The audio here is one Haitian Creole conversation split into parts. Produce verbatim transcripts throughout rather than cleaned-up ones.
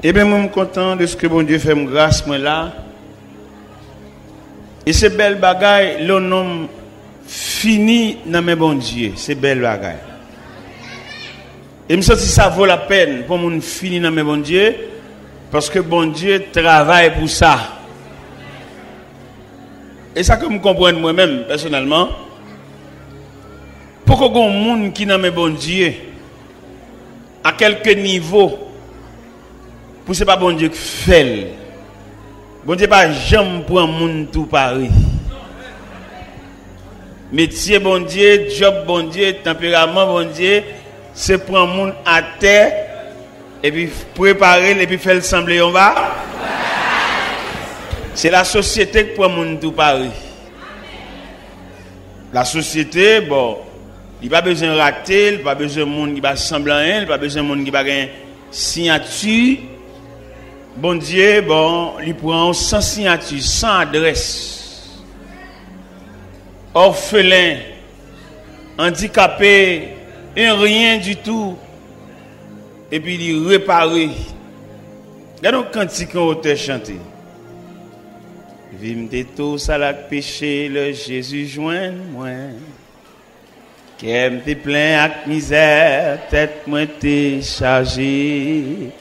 Ebyen, mwen, m kontan dèske Bondye fè m gras, mwen la. E se bèl bagay lè yon nonm fini nan men Bondye. Se bèl bagay. E m santi sa vo lapèn pou yon moun fini nan men Bondye, paske Bondye travay pou sa. E sa ke m konprann mwen menm, pèsonèlman, poko gen yon moun ki nan men Bondye, a kèlke nivo, pou se pa Bondye k fè l. Bondye pa janm pran moun tou pare. Metye Bondye, djòb Bondye, tanperaman Bondye, se pran moun atè, epi prepare l, epi fè l sanble yon va. Se lasosyete k pran moun tou pare. Lasosyete, bon, li pa bezwen rate, li pa bezwen moun ki pa sanble anyen, li pa bezwen moun ki pa gen siyati. Bondye, bon, li pran w san siyati, san adrès. Òfelen, andikape, en ryen ditou. Epi li repare. Gade yon kantik yon otè chante. Vi m te tou sal ak peche lè Jezi jwenn mwen. Kè m te plen ak mizè, tèt mwen te chaje.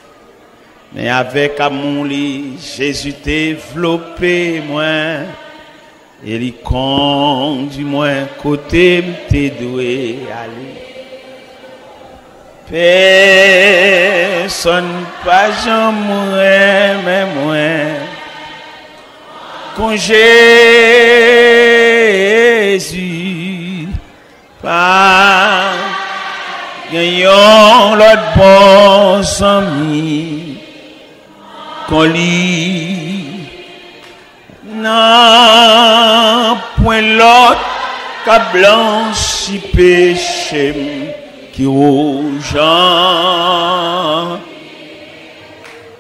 Men avèk amou li, Jezi te vlope mwen. E li kondi mwen kote m te dwe ale. Pèsonn pa janm renmen mwen kon Jezi. Pa gen yon lòt bon zanmi kon li. Nan pwen lòt k ap blanchi peche m ki wouj an.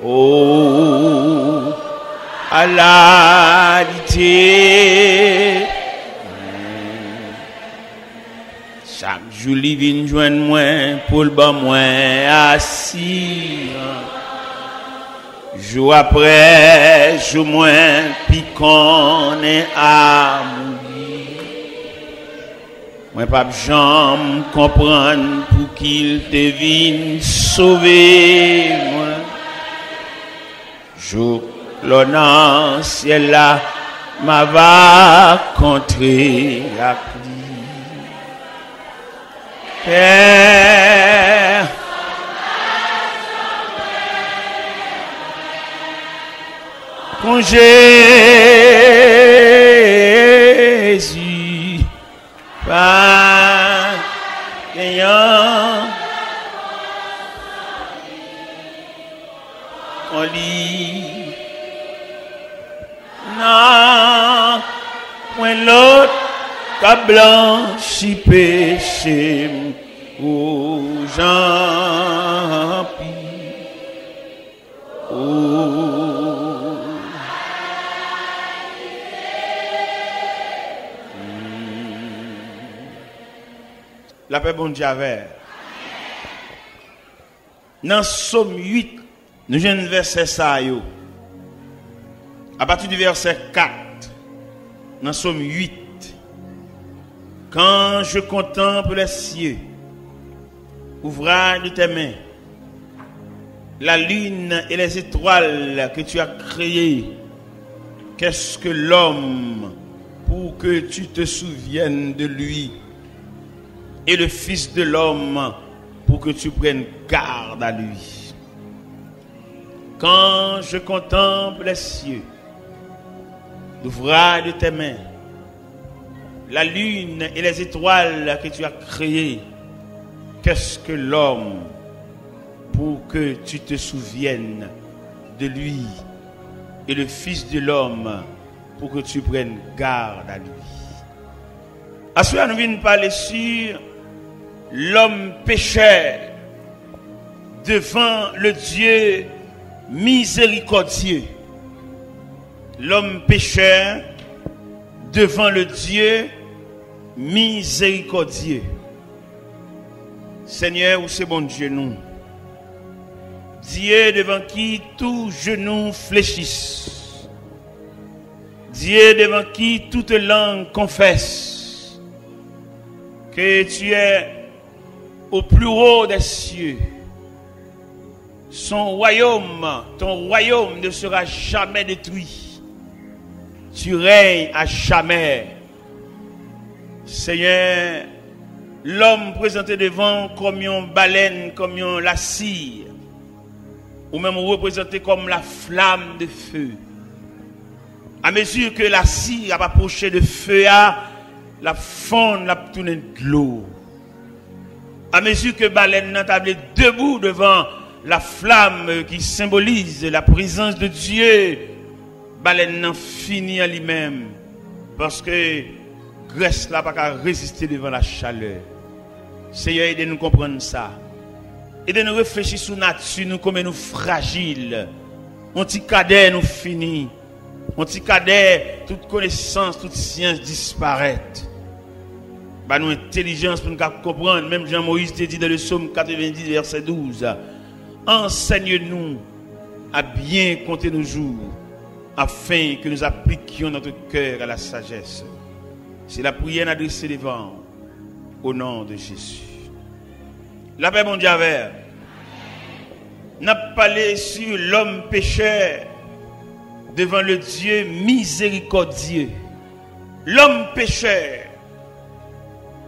O, ala li te. Chak jou li vin jwenn mwen pou l ban mwen asirans. Jou apre jou mwen pi konnen amou li. Mwen p ap janm konprann pouki l te vin sove mwen. Jouk lò nan syèl la, m a va kontre ak li. Pè, kon Jezi, pa genyen. An li. Nan pwen lòt k ap blanchi peche m, o, jan pi. O. Lapè Bondye avè. Nan Sòm uit, nou jwenn vèsè sa yo. A pati de vèsè kat, nan Sòm uit, Quand je contemple les cieux, ouvrage de tes mains, la lune et les étoiles que tu as créées, qu'est-ce que l'homme pour que tu te souviennes de lui, et le fils de l'homme pour que tu prennes garde à lui? Quand je contemple les cieux, l'ouvrage de tes mains, la lune et les étoiles que tu as créées, qu'est-ce que l'homme pour que tu te souviennes de lui, et le fils de l'homme pour que tu prennes garde à lui? Aswè a nou vin pale sur l'homme pécheur devant le Dieu miséricordieux. L'homme pécheur devant le Dieu miséricordieux. Senyè, ou se Bondye nou. Dieu devant qui tout genou fléchisse, Dieu devant qui toute langue confesse que tu es au plus haut des cieux. Son royaume, ton royaume ne sera jamais détruit. Tu règnes à jamais. Senyè, lòm prezante devan w kòm yon balèn, kòm yon lasi. Ou menm ou reprezante kòm la flamme de feu. A mezi ke lasi ap apwoche de fe a, l ap fonn, l ap tounen dlo. A mezi ke balèn nan ta vle debou devan la flamme qui symbolise la présence de Dieu, balèn nan fini an li menm, paske grès la pa ka reziste devan la chalè. Seyè, ede nou konprann sa. Ede nou reflechi sou nati nou, konbyen nou frajil. Yon ti kadè nou fini. Yon ti kadè, tout konesans, tout syans disparèt. Ba nou entèlijans pou nou ka konprann, menm jan Moyiz te di dans le psaume quatre-vingt-dix, verset douze, enseigne-nous à bien compter nos jours, afin que nous appliquions notre cœur à la sagesse. Se lapriyè n adrese devan w, au nom de Jésus. Lapè Bondye avè w. N ap pale sur l'homme pécheur devant le Dieu miséricordieux. Lòm pechè.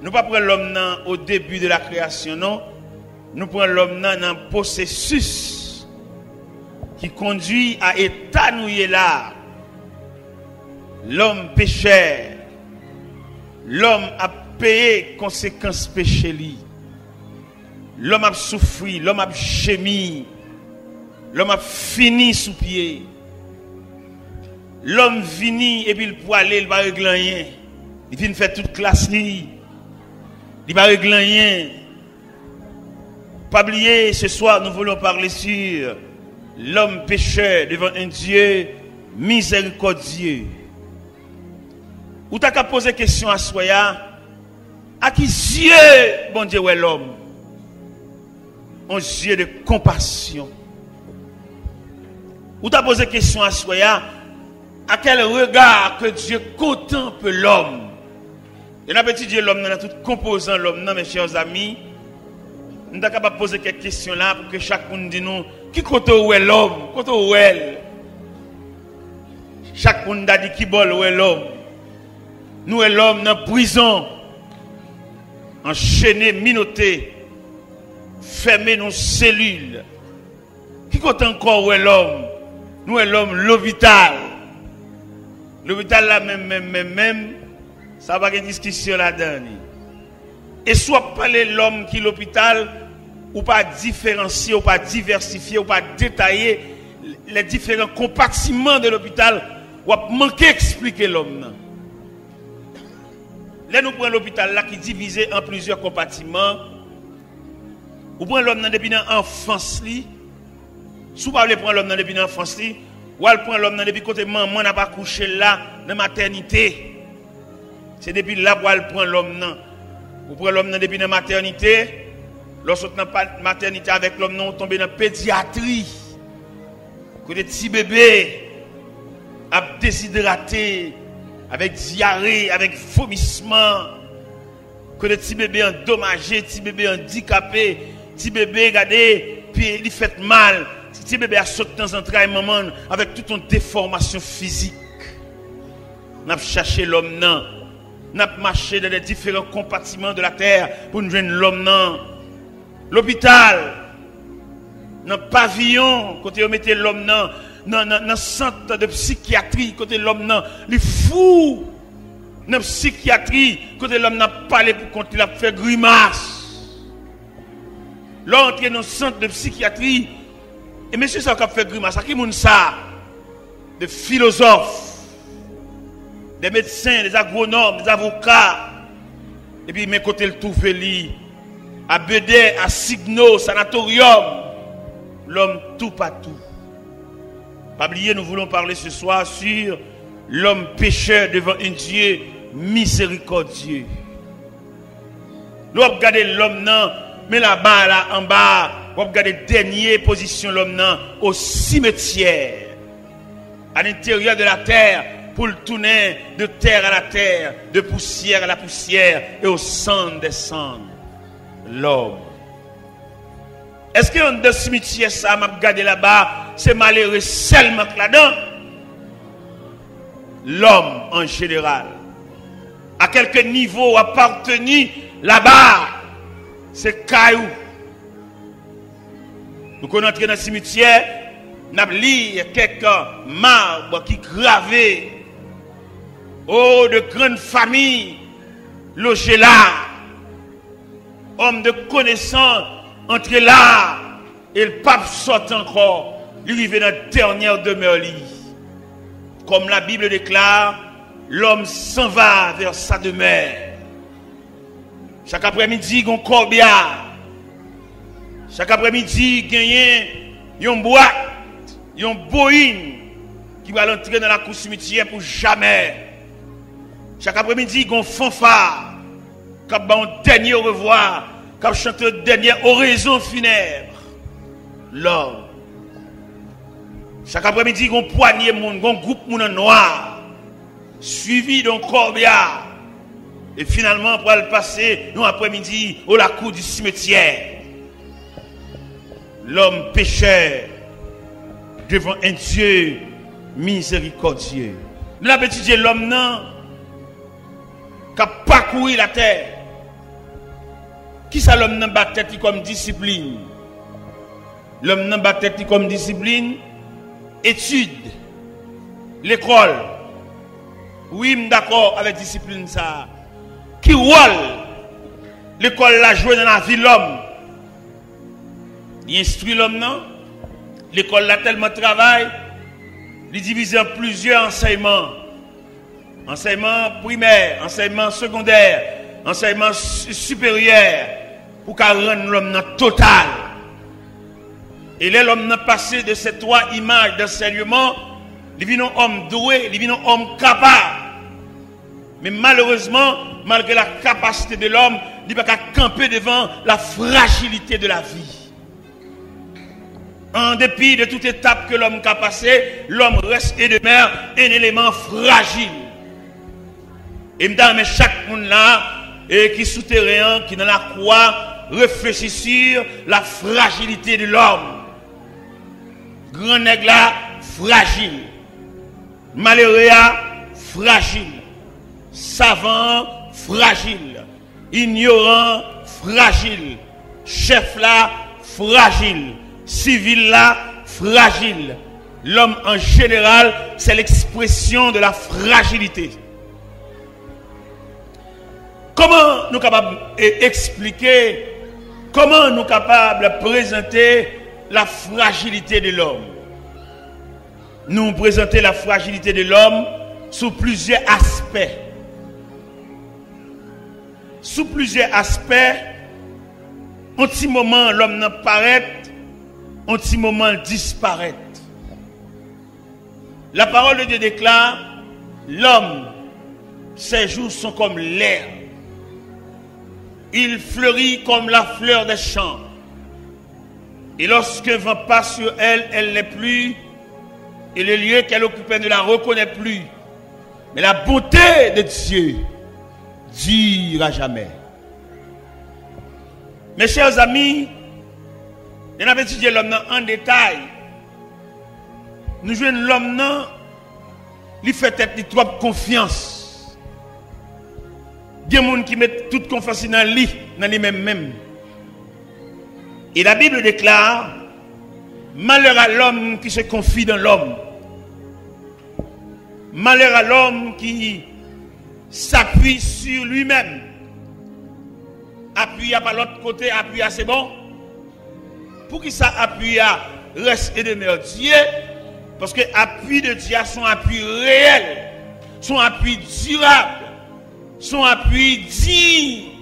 Nou pa pran lòm nan o debi de la kreyasyon, non. Nou pran lòm nan nan pwosesis ki kondui a eta nou ye la. Lòm pechè. Lòm ap peye konsekans peche li. Lòm ap soufri, lòm ap jemi, lòm ap fini sou pye. Lòm vini epi l pwale, l pa regle anyen. Li fin fè tout klas li, li pa regle anyen. Pa bliye, ce soir, nous voulons parler sur l'homme pécheur devant un Dieu miséricordieux. Ou ta ka poze kesyon aswè a, a ki zye Bondye wè lòm? On zye de konpasyon. Ou ta poze kesyon aswè a, à quel regard que Dieu contemple l'homme? E n ap etidye lòm nan, nan tout konpozan lòm nan, mes chers amis. Nou ta kapab poze kèk kesyon la pou ke chak moun di nou, ki kote w wè lòm? Kote w wè l? Chak moun ta di ki bò l wè lòm. Nou wè lòm nan prizon, anchene, minote, fèmen nan selil. Ki kote ankò w wè lòm? Nou wè lòm lopital. Lopital la menm, menm, menm, menm, sa pa gen diskisyon ladan li. E si w ap pale lòm ki lopital, ou pa diferansye, ou pa divèsifye, ou pa detaye les différents compartiments de l'hôpital, w ap manke eksplike lòm nan. Lè nou pran lopital la ki divize an plizyè konpatiman, ou pran lòm nan depi nan anfans li. Si w pa vle pran lòm nan depi nan anfans li, w al pran lòm nan depi kote manman n ap akouche l la, nan matènite. Se depi la pou w al pran lòm nan. Ou pran lòm nan depi nan matènite. Lè w sot nan pa-, matènite avèk lòm nan, ou tonbe nan pedyatri. Kote ti bebe ap dezidrate, avèk dyare, avèk vomisman. Kote ti bebe andomaje, ti bebe andikape, ti bebe, gade, pye li fèt mal. Ti, ti bebe a sot nan zantray manman l avèk tout yon defòmasyon fizik. N ap chache lòm nan. N ap mache dans les différents compartiments de la terre pou n jwenn lòm nan. Lopital, nan paviyon kote yo mete lòm nan, nan, nan, nan sant de psikyatri kote lòm nan, li fou. Nan psikyatri kote lòm nan ap pale pou kont li, l ap fè grimas. Lè w antre nan sant de psikyatri, e mesye sa yo k ap fè grimas, a ki moun sa? De filozòf, de medsen, de agwonòm, de avoka. Epi men kote l twouve li, a Bedè, a Signo, Sanatoryòm, lòm toupatou. Pa bliye, nous voulons parler ce soir sur l'homme pécheur devant un Dieu miséricordieux. Lè w ap gade lòm nan, men laba la anba, W ap gade dènye pozisyon lòm nan au cimetière, à l'intérieur de la terre, pou l tounen de terre à la terre, de poussière à la poussière et aux cendres des cendres. Lòm. Èske anndan simityè sa a m ap gade laba, se malere sèlman k ladan? Lòm an jeneral. A kèlke nivo w aparteni laba, se kay ou. Nou konn antre nan simityè, n ap li kèk mab ki grave: Oh, de grandes familles logées là. Homme de connaissance antre la, e l p ap sòti ankò. Li rive nan dènyè demè li. Comme la Bible déclare, l'homme s'en va vers sa demeure. Chak aprèmidi, gon kòbya. Chak aprèmidi, genyen yon bwat, yon boyin ki pral antre nan lakou simityè pou jamè. Chak aprèmidi, gon fanfa k ap ba yon dènye orevwa, k ap chante dènye oraison funèbre. Lòm. Chak aprèmidi, gon pwanye moun, gon gwoup moun an nwa, swivi de yon kòbya, e finalman pral pase yon aprèmidi au lakou di simityè. Lòm pechè devan un Dieu miséricordieux. M ap etidye lòm nan k ap pakouri latè. Kisa lòm nan ba tèt li kòm disiplin? Lòm nan ba tèt li kòm disiplin, etid, lekòl. Wi, m dakò avèk disiplin sa a. Ki wòl lekòl la jwe nan lavi lòm? Li enstwi lòm nan. Lekòl la tèlman travay, li divize an plizyè ansèyman. Ansèyman primè, ansèyman segondè, ansèyman si-, siperyè, pou ka rann lòm nan total. E lè lòm nan pase de ces trois images d'enseignement, li vin yon òm dwe, li vin yon òm kapab. Men malerezman, malgre la kapasite de lòm, li pa ka kanpe devan la frajilite de la vi. En dépit de toute étape que l'homme ka pase, l'homme reste et demeure un élément fragile. E m ta renmen chak moun la, e ki sou teren an, ki nan lakou a, reflechi sur la fragilité de l'homme. Gran nèg la frajil. Malere a frajil. Savan an frajil. Inyoran an frajil. Chèf la frajil. Sivil la frajil. L'homme en général, c'est l'expression de la fragilité. Kòman nou kapab, e, eksplike, kòman nou kapab prezante la frajilite de lòm? Nou prezante la frajilite de lòm sou plizyè aspè. Sou plizyè aspè, yon ti moman lòm nan parèt, yon ti moman l disparèt. La parole de Dieu déclare, l'homme, ses jours sont comme l'herbe. Il fleurit comme la fleur des champs. Et lorsqu'un vent passe sur elle, elle n'est plus, et le lieu qu'elle occupait ne la reconnaît plus. Mais la bonté de Dieu dure à jamais. Mes chers amis, lè n ap etidye lòm nan an detay, nou jwenn lòm nan, li fè tèt li twòp konfyans. Gen moun ki met tout konfyans li nan li, nan li menm menm. Et la Bible déclare, malheur à l'homme qui se confie dans l'homme. Malheur à l'homme qui s'appuie sur lui-même. Apui a pa lòt kote, apui a se bon. Poukisa apui a reste et demeure Dieu? Paske apui de Dye a se yon apui reyèl, se yon apui dirab, se yon apui diy.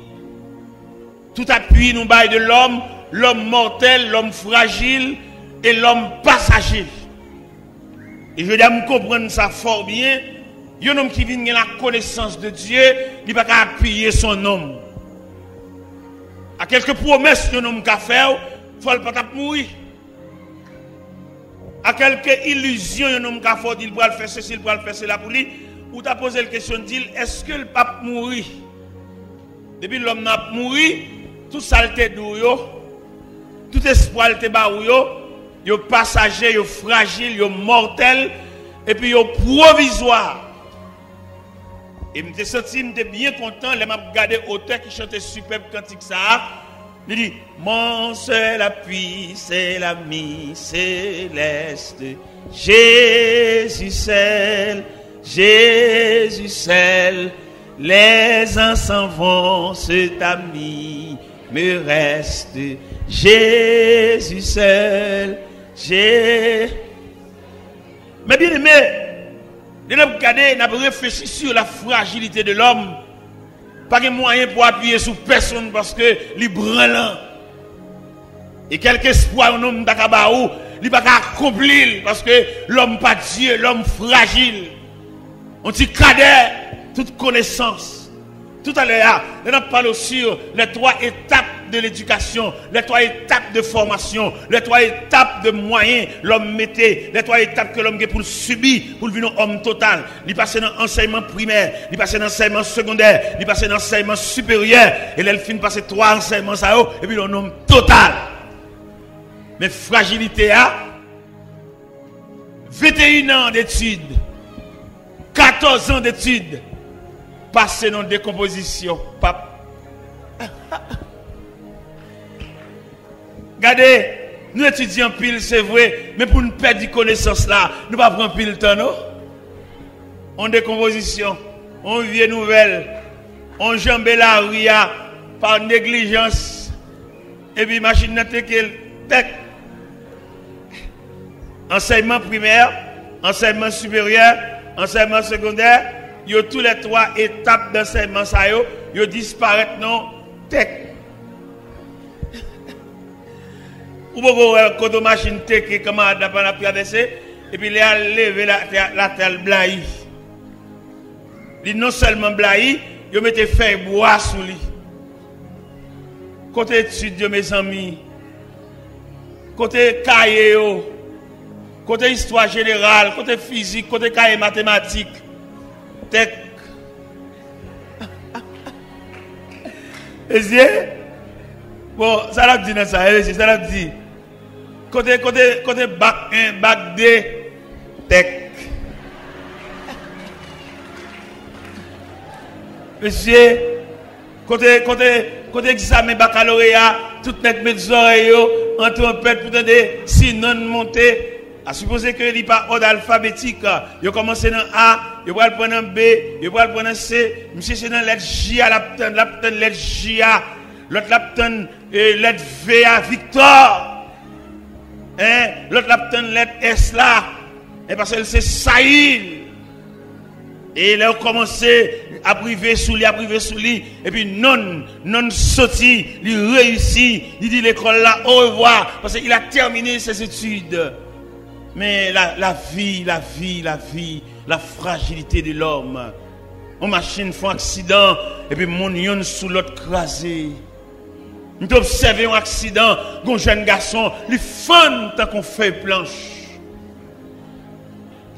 Tout apui nou bay de lòm, lòm mòtèl, lòm frajil e lòm pasaje. E jodi a, m konprann sa fò byen. Yon nonm ki vin gen la connaissance de Dieu, li pa ka apiye sou nonm. A kèlke pwomès yon nonm ka fè w, fò l pa t ap mouri. A kèlke ilizyon yon nonm ka fè w, di l pral fè sesi, l pral fè sela pou li, ou ta poze l kesyon, di l, èske l p ap mouri? Depi lòm nan ap mouri, tout sa l te di w yo, tout espwa l te ba ou yo, yo pasaje, yo frajil, yo mòtèl, epi yo pwovizwa. E m te santi m te byen kontan lè m ap gade otè ki chante sipèb kantik sa a. Li di, Mon seul appui, c'est l'ami céleste, Jésus seul, Jésus seul, les uns s'en vont, cet ami me reste, Jésus seul, Jésus. Mes bien-aimés, lè n ap gade, n ap reflechi sur la fragilité de l'homme. Pa gen mwayen pou apiye sou pèsonn paske li branlan. E kèlke espwa yon nonm ta ka ba ou, li pa ka akonpli l paske lòm pa Dye, lòm frajil. On ti kadè, tout konesans. Toutalè a, lè n ap pale w sur les trois étapes de l'éducation, les trois étapes de formation, les trois étapes de moyens lòm mete, les trois étapes ke lòm gen pou l sibi pou l vin yon òm total. Li pase nan ansèyman primè, li pase nan ansèyman segondè, li pase nan ansèyman siperyè, e lè l fin pase twa ansèyman sa yo, epi l yon nonm total. Men frajilite a, venteyen an detid, katòz an detid, pase nan dekonpozisyon. Pap. Gade, nou etidye anpil, se vre, men pou n pèdi konesans la, nou pa pran anpil tan, non. On dekonpozisyon, on vye nouvèl, on janbe lari a pa neglijans, epi machin nan teke l tèk. Ansèyman primè, ansèyman siperyè, ansèyman segondè, yo toulètwa etap dansèyman sa yo, yo disparèt nan tèk. Ou poko wè kote machin teke kanmarad la pandan ap travèse, epi lè al leve latè, latè al blayi. Li non sèlman blayi, yo mete fèy bwa sou li. Kote etid yo, mezanmi? Kote kaye yo? Kote istwa jeneral? Kote fizik? Kote kaye matematik? Tèk. Mesye, bon, sa l ap di nan sa, mesye, sa l ap di? Kote, kote, kote bak en, bak de? Tèk. Mesye, kote, kote, kote egzamen bakaloreya? Tout nèg met zòrèy yo an twonpèt pou tande si nòt monte. A sipoze ke li pa òd alfabetik. Yo kòmanse nan A, yo pral pran nan B, yo pral pran nan C. Misye se nan lèt J a l ap tann, l ap tann lèt J a. Lòt la ap tann, e, lèt V a, Victor. Hein? Lòt la ap tann lèt S la. E paske l se Sayil. E lè yo kòmanse ap rive sou li, ap rive sou li, epi nonn, nonn soti, li reyisi, li di lekòl la orevwa, paske il a terminé ses études. Men la, la vi, la vi, la vi, la frajilite de lòm. Yon machin fè yon aksidan, epi moun yonn sou lòt kraze. M te obsève yon aksidan, gon jèn gason, li fann tankou fèy planch.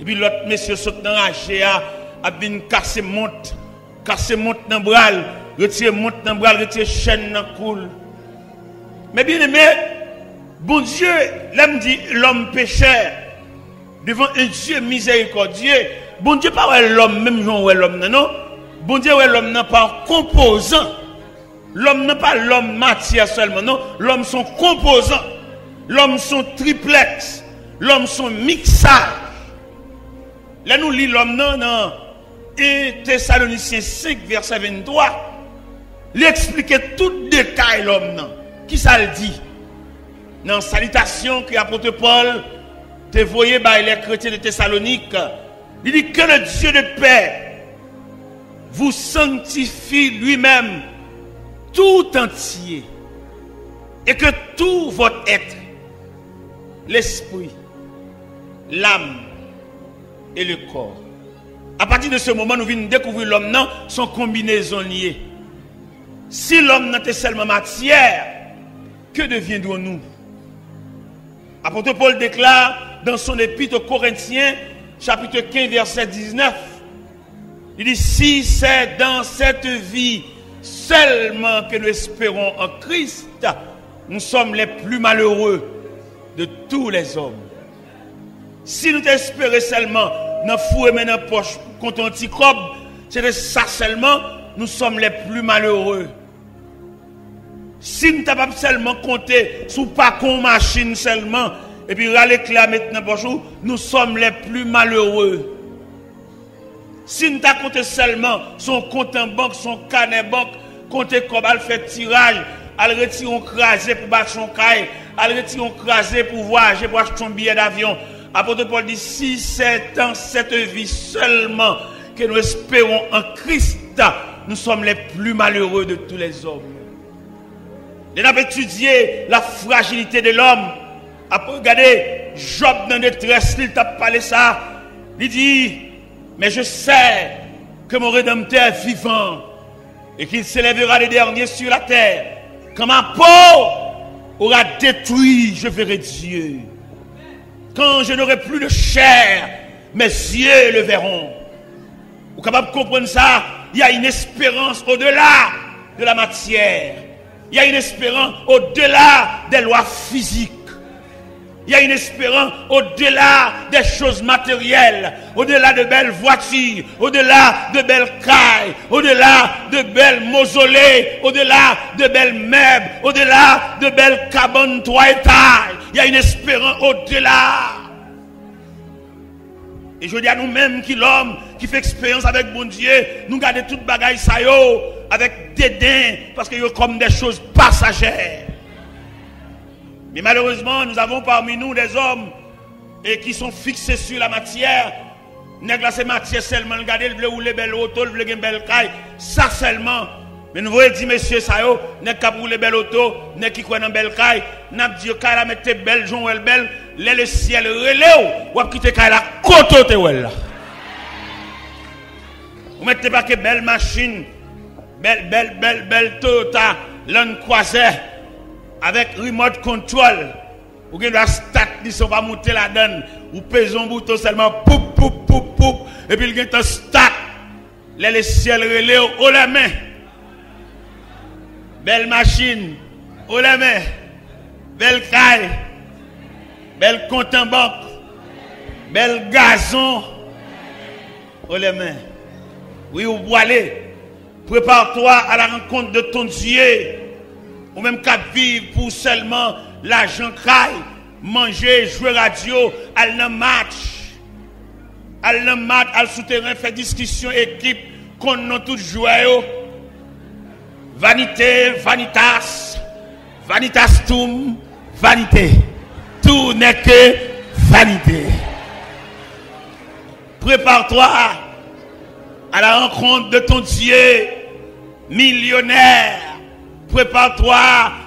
Epi lòt mesye sot nan raje a, ap vin kase mont, kase mont nan bra l, retire mont nan bra l, retire chèn nan kou l. Men byeneme, Bondye, lè m di lòm pechè, devan un Dieu miséricordieux, Bondye pa wè lòm menm jan w wè lòm nan, non. Bondye wè lòm nan pa konpozan. Lòm nan pa lòm matyè sèlman, non. Lòm se yon konpozan. Lòm se yon triplèks. Lòm se yon miksaj. Lè nou li lòm nan, nan en Tesalonisyen senk, vèsè venntwa, li eksplike tout detay lòm nan. Kisa l di? Nan salitasyon ke apot Pòl te voye bay lè kretyen de Tesalonik, li di, Que le Dieu de paix vous sanctifie lui-même tout entier, et que tout votre être, l'esprit, l'âme et le corps. Apati de se moman, nou vin dekouvri lòm nan se yon konbinezon li ye. Si lòm nan te sèlman matyè, que deviendrons-nous? Apôtre Paul déclare dans son épître aux Corinthiens, chapitre quinze, verset dix-neuf, il dit, si c'est dans cette vie seulement que nous espérons en Christ, nous sommes les plus malheureux de tous les hommes. Si nou te espere sèlman nan foure men nan pòch pou konte yon ti kòb, se te sa sèlman, nous sommes les plus malheureux. Si n ta p ap sèlman konte sou pakon machin sèlman, epi rale kle a met nan pòch ou, nous sommes les plus malheureux. Si n ta konte sèlman sou yon kont an bank, sou yon kanè bank, konte kòb, al fè tiraj, al retire yon kraze pou bache yon kay, al retire yon kraze pou vwayaje, pou achte yon biyè davyon. Apôtre Paul dit, si c'est dans cette vie seulement que nous espérons en Christ, nous sommes les plus malheureux de tous les hommes. Lè n ap etidye la frajilite de lòm, apre gade Jòb nan detrès li, l t ap pale sa, li di, mais je sais que mon Rédempteur est vivant et qu'il s'élèvera le dernier sur la terre. Quand ma peau aura détruit, je verrai Dieu. Quand je n'aurai plus de chair, mes yeux le verront. Ou kapab konprann sa, il y a une espérance au-delà de la matière. Il y a une espérance au-delà des lois physiques. Il y a une espérance au-delà des choses matérielles, au-delà de belles voitures, au-delà de belles cailles, au-delà de belles mausolées, au-delà de belles meubles, au-delà de belles cabanes trois étages. Il y a une espérance au-delà. E jodi a nou menm ki lòm, ki fè eksperyans avèk Bondye, nou gade tout bagay sa yo avèk deden, paske yo kòm des choses passagères. Mais malheureusement, nous avons parmi nous des hommes et qui sont fixés sur la matière. Nèg la se matyè sèlman l gade, l vle woule bèl oto, l vle gen bèl kay, sa sèlman. Men nou voye di mesye sa yo, nèg k ap woule bèl oto, nèg ki kwè nan bèl kay, n ap di yo kay la mèt te bèl jan w wè l bèl, lè lesyèl rele w, w ap kite kay la kote w te wè l la. Ou mèt te pake bèl machin, bèl, bèl, bèl, bèl Toyota Land Cruiser avèk remote control. Ou gen dwa stat li san w pa moute ladan l. Ou peze yon bouton sèlman, poup, poup, poup, poup, epi l gentan stat. Lè lesyèl rele w, o lè men. Bèl machin, o lè men. Bèl kay, bèl kont an bank, bèl gazon, o lè men. Wi, ou pwale. Prépare-toi à la rencontre de ton Dieu. Ou menm k ap viv pou sèlman lajan, kay, manje, jwe radyo, al nan match. Al nan match, al sou teren, fè diskisyon ekip, konn non tout jwè yo. Vanité, vanitas, vanitastum, vanité. Tout n'est que vanité. Prépare-toi à la rencontre de ton Dieu, millionnaire. Prépare-toi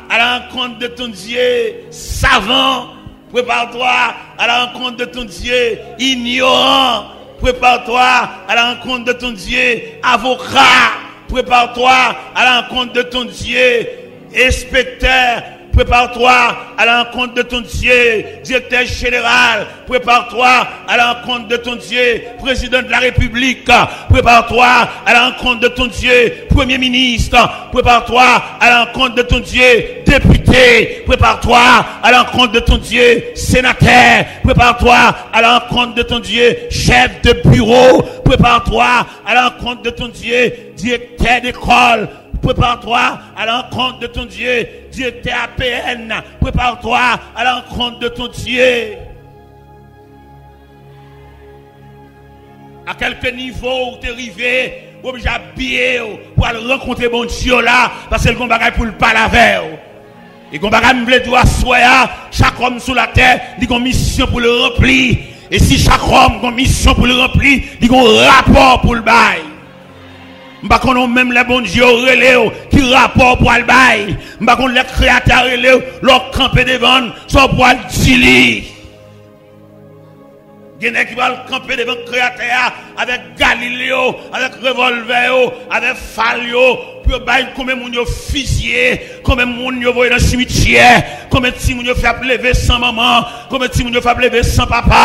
à la rencontre de ton Dieu, savant. Prépare-toi à la rencontre de ton Dieu, ignorant. Prépare-toi à la rencontre de ton Dieu, avocat. Prépare-toi à la rencontre de ton Dieu, inspecteur. Prépare-toi à la rencontre de ton Dieu, directeur général. Prépare-toi à la rencontre de ton Dieu, président de la République. Prépare-toi à la rencontre de ton Dieu, premier ministre. Prépare-toi à la rencontre de ton Dieu, député. Prépare-toi à la rencontre de ton Dieu, sénateur. Prépare-toi à la rencontre de ton Dieu, chef de bureau. Prépare-toi à la rencontre de ton Dieu, directeur d'école. Prépare-toi à la rencontre de ton Dieu, directeur A P N. Prépare-toi à la rencontre de ton Dieu. A kèlke nivo ou te rive, ou oblije abiye w pou al rankontre Bondye w la, paske l gon bagay pou l pale avè w. E gon bagay m vle di w aswè a, chak òm sou latè, li gon misyon pou l ranpli. E si chak òm gon misyon pou l ranpli, li gon rapò pou l bay. M pa konnen w menm lè Bondye w rele w, ki rapò w pral bay. M pa konn lè Kreyatè a rele w, lè w kanpe devan l, sa w pral di li. Gen nèg ki pral kanpe devan Kreyatè a avèk galil yo, avèk revòlvè yo, avèk fal yo, pou yo bay konbyen moun yo fizye, Konbyen moun yo voye nan simityè? Konbyen timoun yo fè ap leve san manman? Konbyen timoun yo fè ap leve san papa?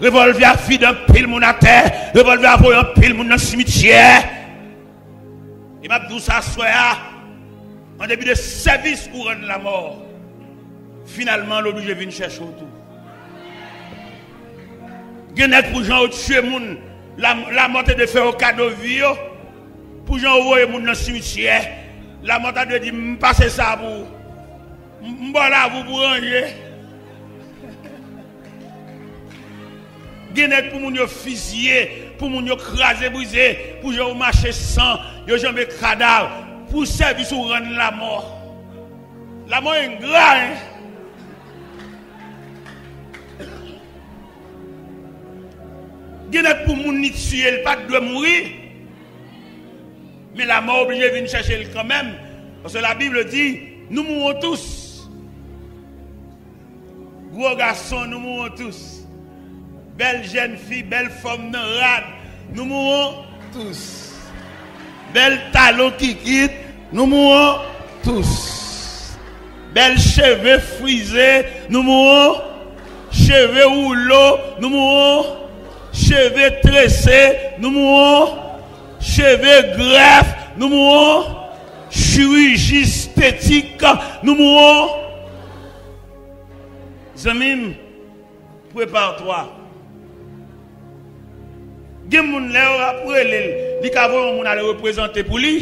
Revòlvè a vide anpil moun atè. Revòlvè a voye anpil moun nan simityè. E m ap di w sa aswè a, an depi de sèvis ou rann lamò, finalman, l oblije vin chèche w tou. Gen nèg, pou jan yo tiye moun, la, lamò te dwe fè yo kado vi yo. Pou jan yo voye moun nan simityè, lamò ta dwe di, "M pase sa pou ou. M, m ba w lavi w pou ranje." Gen nèg, pou moun yo fizye, pou moun yo kraze brize, pou jan yo mache san, yo janbe kadav, pou sèvis ou rann lamò. Lamò engra, en. Gen nèg, pou moun li tiye, li pa t dwe mouri. Men lamò oblije vin chèche l kanmenm. Paske Labib di, nous mourrons tous. Gwo gason, nous mourrons tous. Bèl jèn fi, bèl fanm nan rad, nous mourrons tous. Bèl talon kikit, nous mourrons tous. Bèl cheve frize, nous mourrons. Cheve woulo, nous mourrons. Cheve trese, nous mourrons. Cheve grèf, nous mourrons. Chirurgie esthétique, nous mourrons. Zanmi m, prépare-toi. Gen moun, lè yo ap rele l, li ka voye yon moun ale reprezante pou li.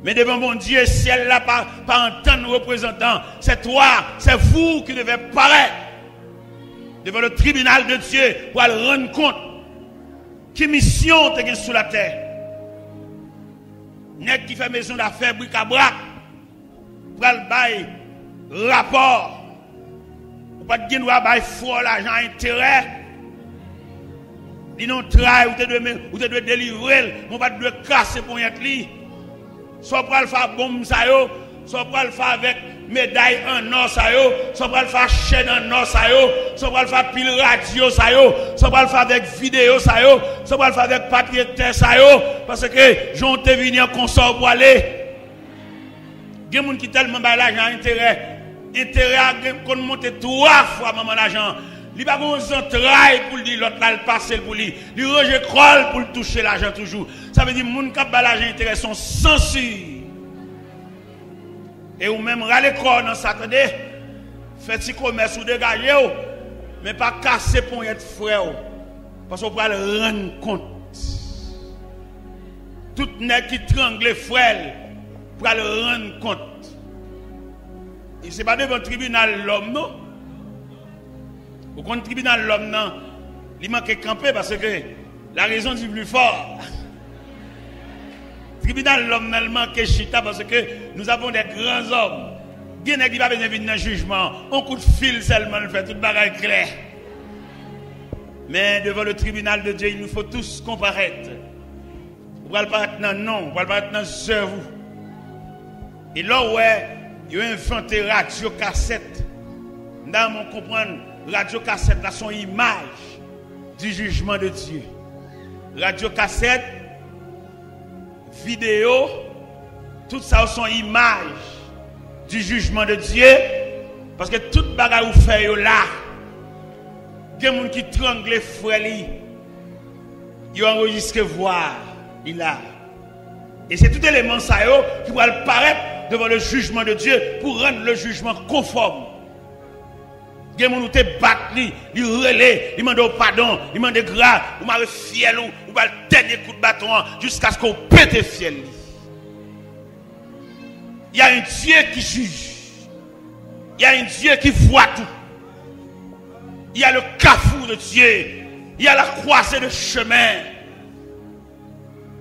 Men devan Bondye, syèl la pa, pa antann reprezantan. C'est toi, c'est vous qui devez paraître devant le tribunal de Dieu pou al rann kont ki misyon w te gen sou latè. Nèg ki fè maison d'affaires brikabrak pral bay rapò. Ou pa t gen dwa bay frè w lajan a enterè. Li nan yon tray, ou te dwe, men, ou te dwe delivre l, men ou pa t dwe kase ponyèt li. Sa w pral fè a bonm sa yo, sa w pral fè avèk meday an nò sa yo, sa w pral fè a chèn an nò sa yo, sa w pral fè a pil radyo sa yo, sa w pral fè avèk videyo sa yo, sa w pral fè avèk papye tè sa yo, paske jan w te vini an, konsa w pwale. Gen moun ki tèlman bay lajan a enterè, enterè a gen, konn monte twa fwa manman lajan an. Li pa gen yon zantray pou l di lòt la al pase l pou li. Li ranje kò l pou l touche lajan toujou. Sa vle di, moun k ap bay lajan enterè se yon sansi. E ou menm, rale kò w nan sa, tande. Fè ti komès ou, degaje w, men pa kase ponyèt frè w, paske w pral rann kont. Tout nèg ki trangle frè l pral rann kont. E se pa devan tribinal lòm, non. Ou konn tribinal lòm nan, li manke kanpe, paske la raison du plus fort. Tribinal lòm nan, li manke chita, paske nous avons des grands hommes. Gen nèg, li pa bezwen vin nan jijman. On kout fil sèlman l fè, tout bagay klè. Men devan le tribinal de Dieu, il nous faut tous comparaître. Ou pral parèt nan non, ou pral parèt nan zèv ou. E lè w wè yo envante radyo kasèt, m ta renmen w konprann, radyo kasèt la se yon imaj du jugement de Dieu. Radyo kasèt, videyo, tout sa yo se yon imaj du jugement de Dieu, paske tout bagay ou fè yo la, gen moun ki trangle frè li, yo anrejistre vwa li la. E se tout eleman sa yo ki pral parèt devan le jugement de Dieu pou rann le jugement konfòm. Gen moun ou te bat li, li rele, li mande w padon, li mande gra, ou mare fyèl ou, ou ba l dènye kout baton an, jiskaske w pete fyèl li. Il y a un Dieu qui juge. Il y a un Dieu qui voit tout. Il y a le carrefour de Dieu. Il y a la croisée de chemin.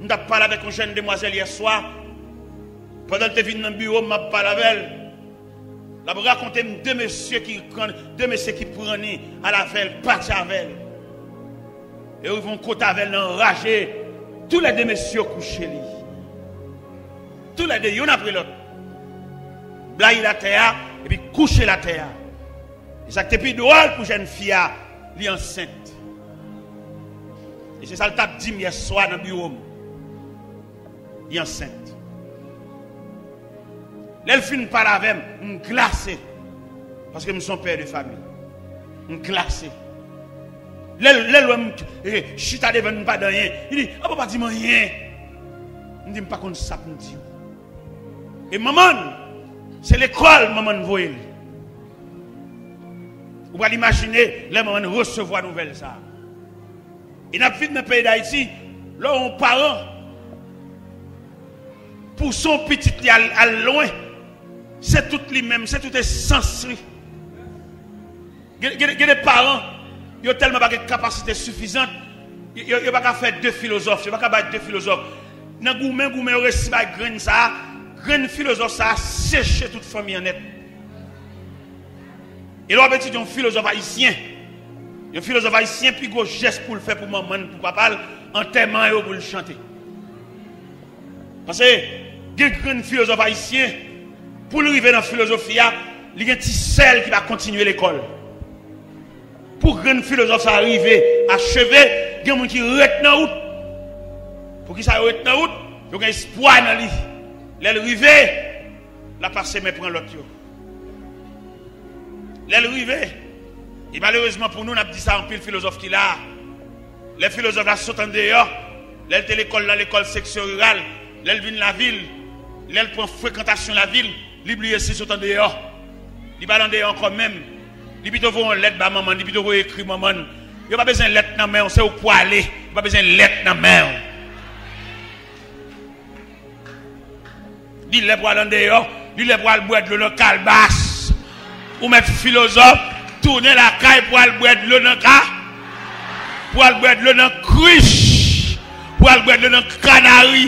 M t ap pale avèk yon jèn demwazèl yè swa. Pandan l te vin nan biwo m, m ap pale avè l. L ap rakonte m de mesye ki pran, de mesye ki pran ni al avè l, pati avè l. E yo rive yon kote avè l nan raje. Toulède mesye yo kouche li. Toulède, youn apre lòt. Blayi l atè a, epi kouche l atè a. E sa k te pi dwòl pou jèn fi a, li ansent. E se sa l t ap di m yè swa nan biwo m. Li ansent. Lè l fin pale avè m, m glase. Paske m se yon pè de fanmi. M glase. Lè l, lè l wè m, eh, chita devan l, m pa di anyen. Li di, "Apa w pa di m anyen?" M di, "M pa konn sa pou m di w." E manman l, se lekòl manman l voye l. Ou pral imajine lè manman l resevwa nouvèl sa a. E n ap viv nan peyi Dayiti, lè yon paran pouse yon pitit li al, al lwen, se tout li menm, se tout esans li. Gen, gen, gen de paran, yo tèlman pa gen kapasite sifizan, yo, yo, yo pa ka fè de filozòf, yo pa ka bay de filozòf. Nan goumen, goumen, yo resi bay grenn sa a, grenn filozòf sa a seche tout fanmi an nèt. E lè w ap etidye yon filozòf ayisyen, yon filozòf ayisyen pi gwo jès pou l fè pou manman l, pou papa l, antèman yo pou l chante. Paske gen grenn filozòf ayisyen, pou l rive nan filozofi a, li gen ti sè l ki pa kontinye lekòl. Pou grenn filozòf sa a rive acheve, gen moun ki ret nan wout. Poukisa yo ret nan wout? Yo gen espwa nan li. Lè l rive, l ap pase men pran lòt yo. Lè l rive, e malerezman pou nou, n ap di sa, anpil filozòf ki la a. Lè filozòf la sot andeyò, lè l te lekòl nan lekòl seksyon riral, lè l vin lavil, lè l pran frekantasyon lavil, li bliye si l sot andeyò. Li pa al andeyò ankò menm. Li pito voye yon lèt ba manman l, li pito voye ekri manman l. Yo pa bezwen lèt nan men w, se ou k pwale. Yo pa bezwen lèt nan men w. Li lè pou al andeyò, li lè pou al bwè dlo nan kalbas. Ou mèt filozòf, tounen lakay pou al bwè dlo nan ka, pou al bwè dlo nan krich, pou al bwè dlo nan kanari.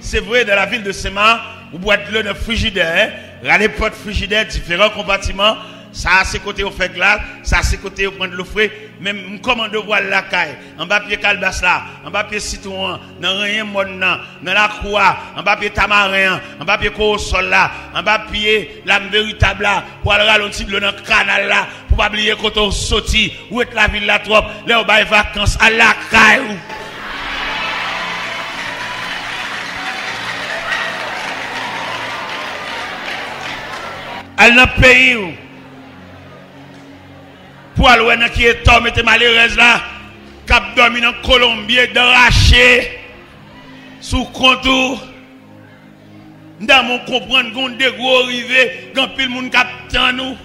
Se vre, dans la ville de Saint-Marc, ou bwè dlo nan frijidè, en. Rale pòt frijidè, diferan konpatiman. Sa a se kote yo fè glas, sa a se kote yo pran dlo fre. Men m kòmande w pou al lakay, anba pye kalbas la, anba pye sitwon an, nan renyen mòn nan, nan lakou a, anba pye tamaren an, anba pye kowosòl la, anba pye lam veritab la, pou al rale yon ti dlo nan kanal la, pou pa bliye kote w soti, ou ret lavil la twòp, lè yo bay vakans, al lakay ou. Al nan peyi w. Pou al wè nan ki eta w mete malerèz la, k ap dòmi nan kolonbye, dan rache, sou kont ou. M ta renmen w konprann, gen yon degre w rive, gen anpil moun k ap tann ou.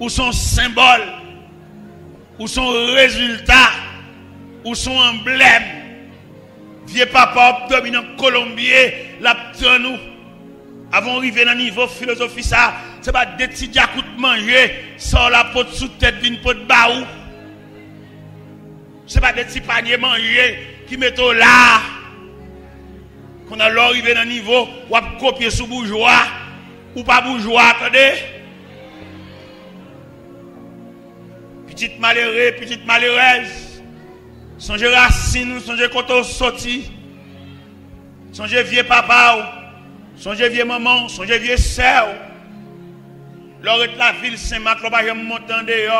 Ou se yon senbòl. Ou se yon rezilta. Ou se yon anblèm. Vye papa w ap dòmi nan kolonbye, l ap tann ou. Avan w rive nan nivo filozofi sa a, se pa de ti djakout manje, sa w la pot sou tèt vin pot ba ou. Se pa de ti panye manje ki mete w la a. Kounye a, lè w rive nan nivo, w ap kopye sou boujwa. Ou pa boujwa, tande. Pitit malere, pitit malerèz, sonje rasin ou, sonje kote w soti. Sonje vye papa w, sonje vye manman w, sonje vye sè w. Lè w ret lavil Senmak, lè w pa janm monte andeyò,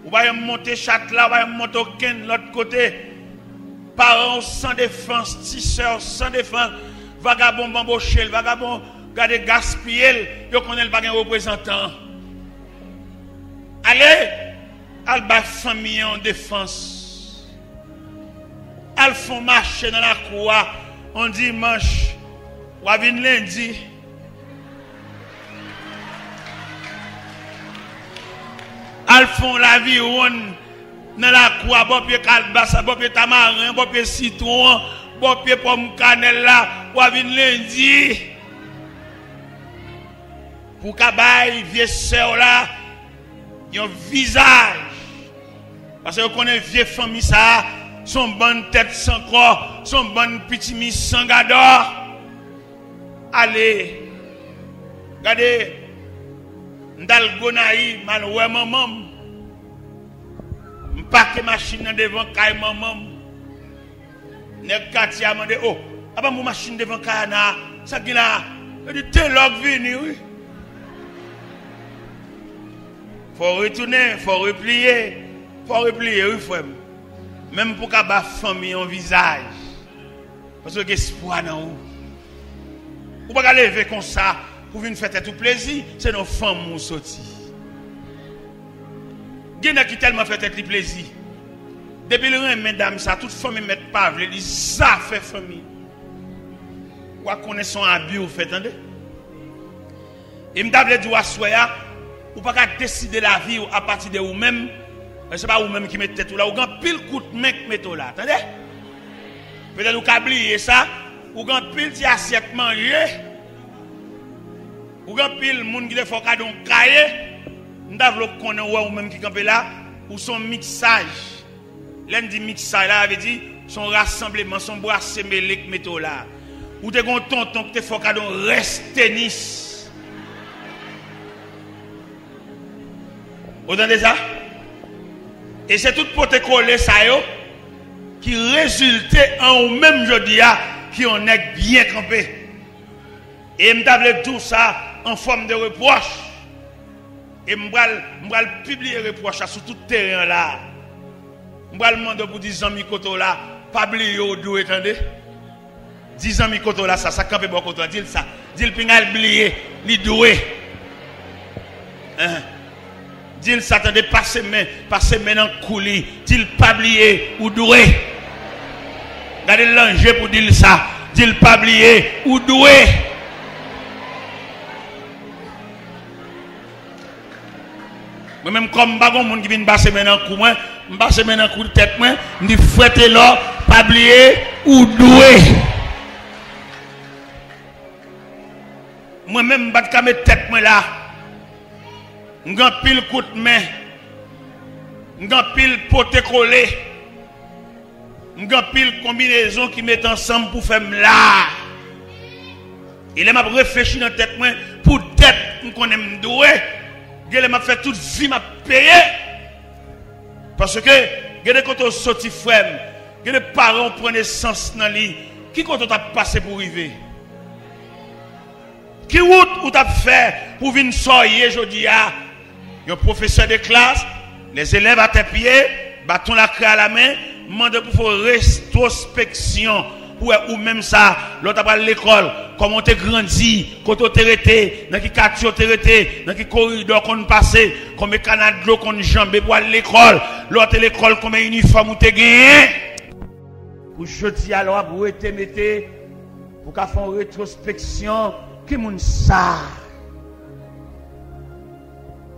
ou pa janm monte Chatla, ou pa janm monte okenn lòt kote. Paran w san defans, ti sè w san defans, vagabon banboche l, vagabon gade gaspiye l, yo konnen l pa gen reprezantan. Ale, al bay fanmi an yon defans. Al fè yon mache nan lakou a yon dimanch, w a vin lendi. Al fè yon laviwonn nan lakou a, bò pye kalbas la, bò pye tamaren, bò pye sitwon an, bò pye pòm kanèl la, w a vin lendi. Pou w ka bay vye sè w la yon vizaj. Paske yo konnen vye fanmi sa a, se yon bann tèt san kò, se yon bann pitimi san gadò. Ale, gade, m t al Gonayiv, m al wè manman m. M pake machin nan devan kay manman m. Nèg katye a mande, "O, apa m wè machin devan kay Ana a? Sa k gen la a?" Yo di, "Telò k vini, wi." Fò w retounen, fò w repliye, fò w repliye, wi, frè m. Menm pou w ka ba fanmi yon vizaj. Paske yo gen espwa nan ou. Ou pa ka leve konsa pou vin fè tèt ou plezi, se nan fanmi w soti. Gen nèg ki tèlman fè tèt li plezi. Depi l renmen dam sa, tout fanmi mèt pa vle li, zafè fanmi. W a konnen se yon abi w fè, tande. E m ta vle di w aswè a, ou pa ka deside lavi w apati de ou menm. Se pa ou menm ki met tèt ou la, ou gen anpil kout men k mete w la, tande. Petèt ou ka bliye sa, ou gen anpil ti asyèt manje, ou gen anpil moun ki te fè w kado yon kaye. M ta vle w konnen, ou wè ou menm ki kanpe la, ou se yon miksaj. Lè n di miksaj la, sa vle di se yon rasanbleman, se yon bwase mele k mete w la. Ou te gen yon tonton ki te fè w kado yon rès tenis. Ou tande sa? E se tout pote kole sa yo ki rezilte an ou menm jodi a, ki yon nèg byen kanpe. E m ta vle di w sa an fòm de repwòch. E m pral, m pral pibliye repwòch la sou tout teren an la. M pral mande w pou di zanmi kote w la, pa bliye ou dwe, tande. Di zanmi kote w la sa, sa k kanpe bò kote w la, di l sa. Di l pinga l bliye, li dwe. Enhen. Di l sa, tande, pase men, pase men nan kou li. Di l pa bliye, ou dwe. Gade l nan je pou di l sa. Di l pa bliye, ou dwe. Mwen menm, kòm m pa gon moun ki vin pase men nan kou mwen, m pase men nan kou tèt mwen, m di, frè Telò, pa bliye, ou dwe. Mwen menm, m pa t ka met tèt mwen la. M gen anpil kout men. M gen anpil pote kole. M gen anpil konbinezon ki met ansanm pou fè m la. E lè m ap reflechi nan tèt mwen, poutèt m konnen m dwe, gen lè m ap fè tout vi m ap peye. Paske, gen de kote w soti, frè m, gen de paran w pran nesans nan li, ki kote w t ap pase pou w rive? Ki wout ou t ap fè pou w vin sa w ye jodi a? Yon pwofesè de klas, lèzelèv atè pye, baton lakrè alamen, mande pou fè w retwospeksyon, pou wè ou menm sa, lè w t ap al lekòl, kòman w te grandi, kote w te rete, nan ki katye w te rete, nan ki koridò w konn pase, konbyen kana dlo w konn janbe pou al lekòl, lè w te lekòl, konbyen inifòm ou te genyen. Pou jodi a, lè w ap rete mete, pou w ka fè yon retwospeksyon, ki moun sa?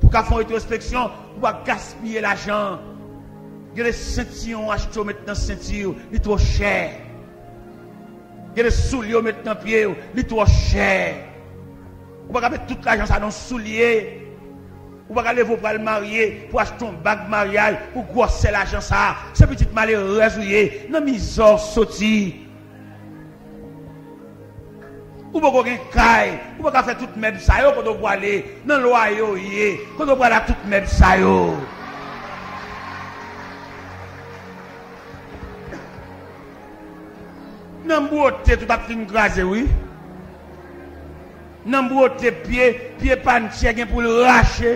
Pou w ka fè yon retwospeksyon, pou w pa gaspiye lajan. Gen de sentiyon w achte w met nan senti w, li twò chè. Gen de soulye w met nan pye w, li twò chè. Ou pa ka met tout lajan sa nan soulye. Ou pa ka leve w pral marye pou achte yon bag maryaj pou gwosè lajan sa. Se pitit malerèz ou ye, nan mizè w soti. Ou poko gen kay, ou pa ka fè tout mèb sa yo, kote w prale, nan lwaye w ye, kote w prale ak tout mèb sa yo. Nan bwote tout ap fin kraze wi. Nan bwote pye, pye pantye gen pou l rache.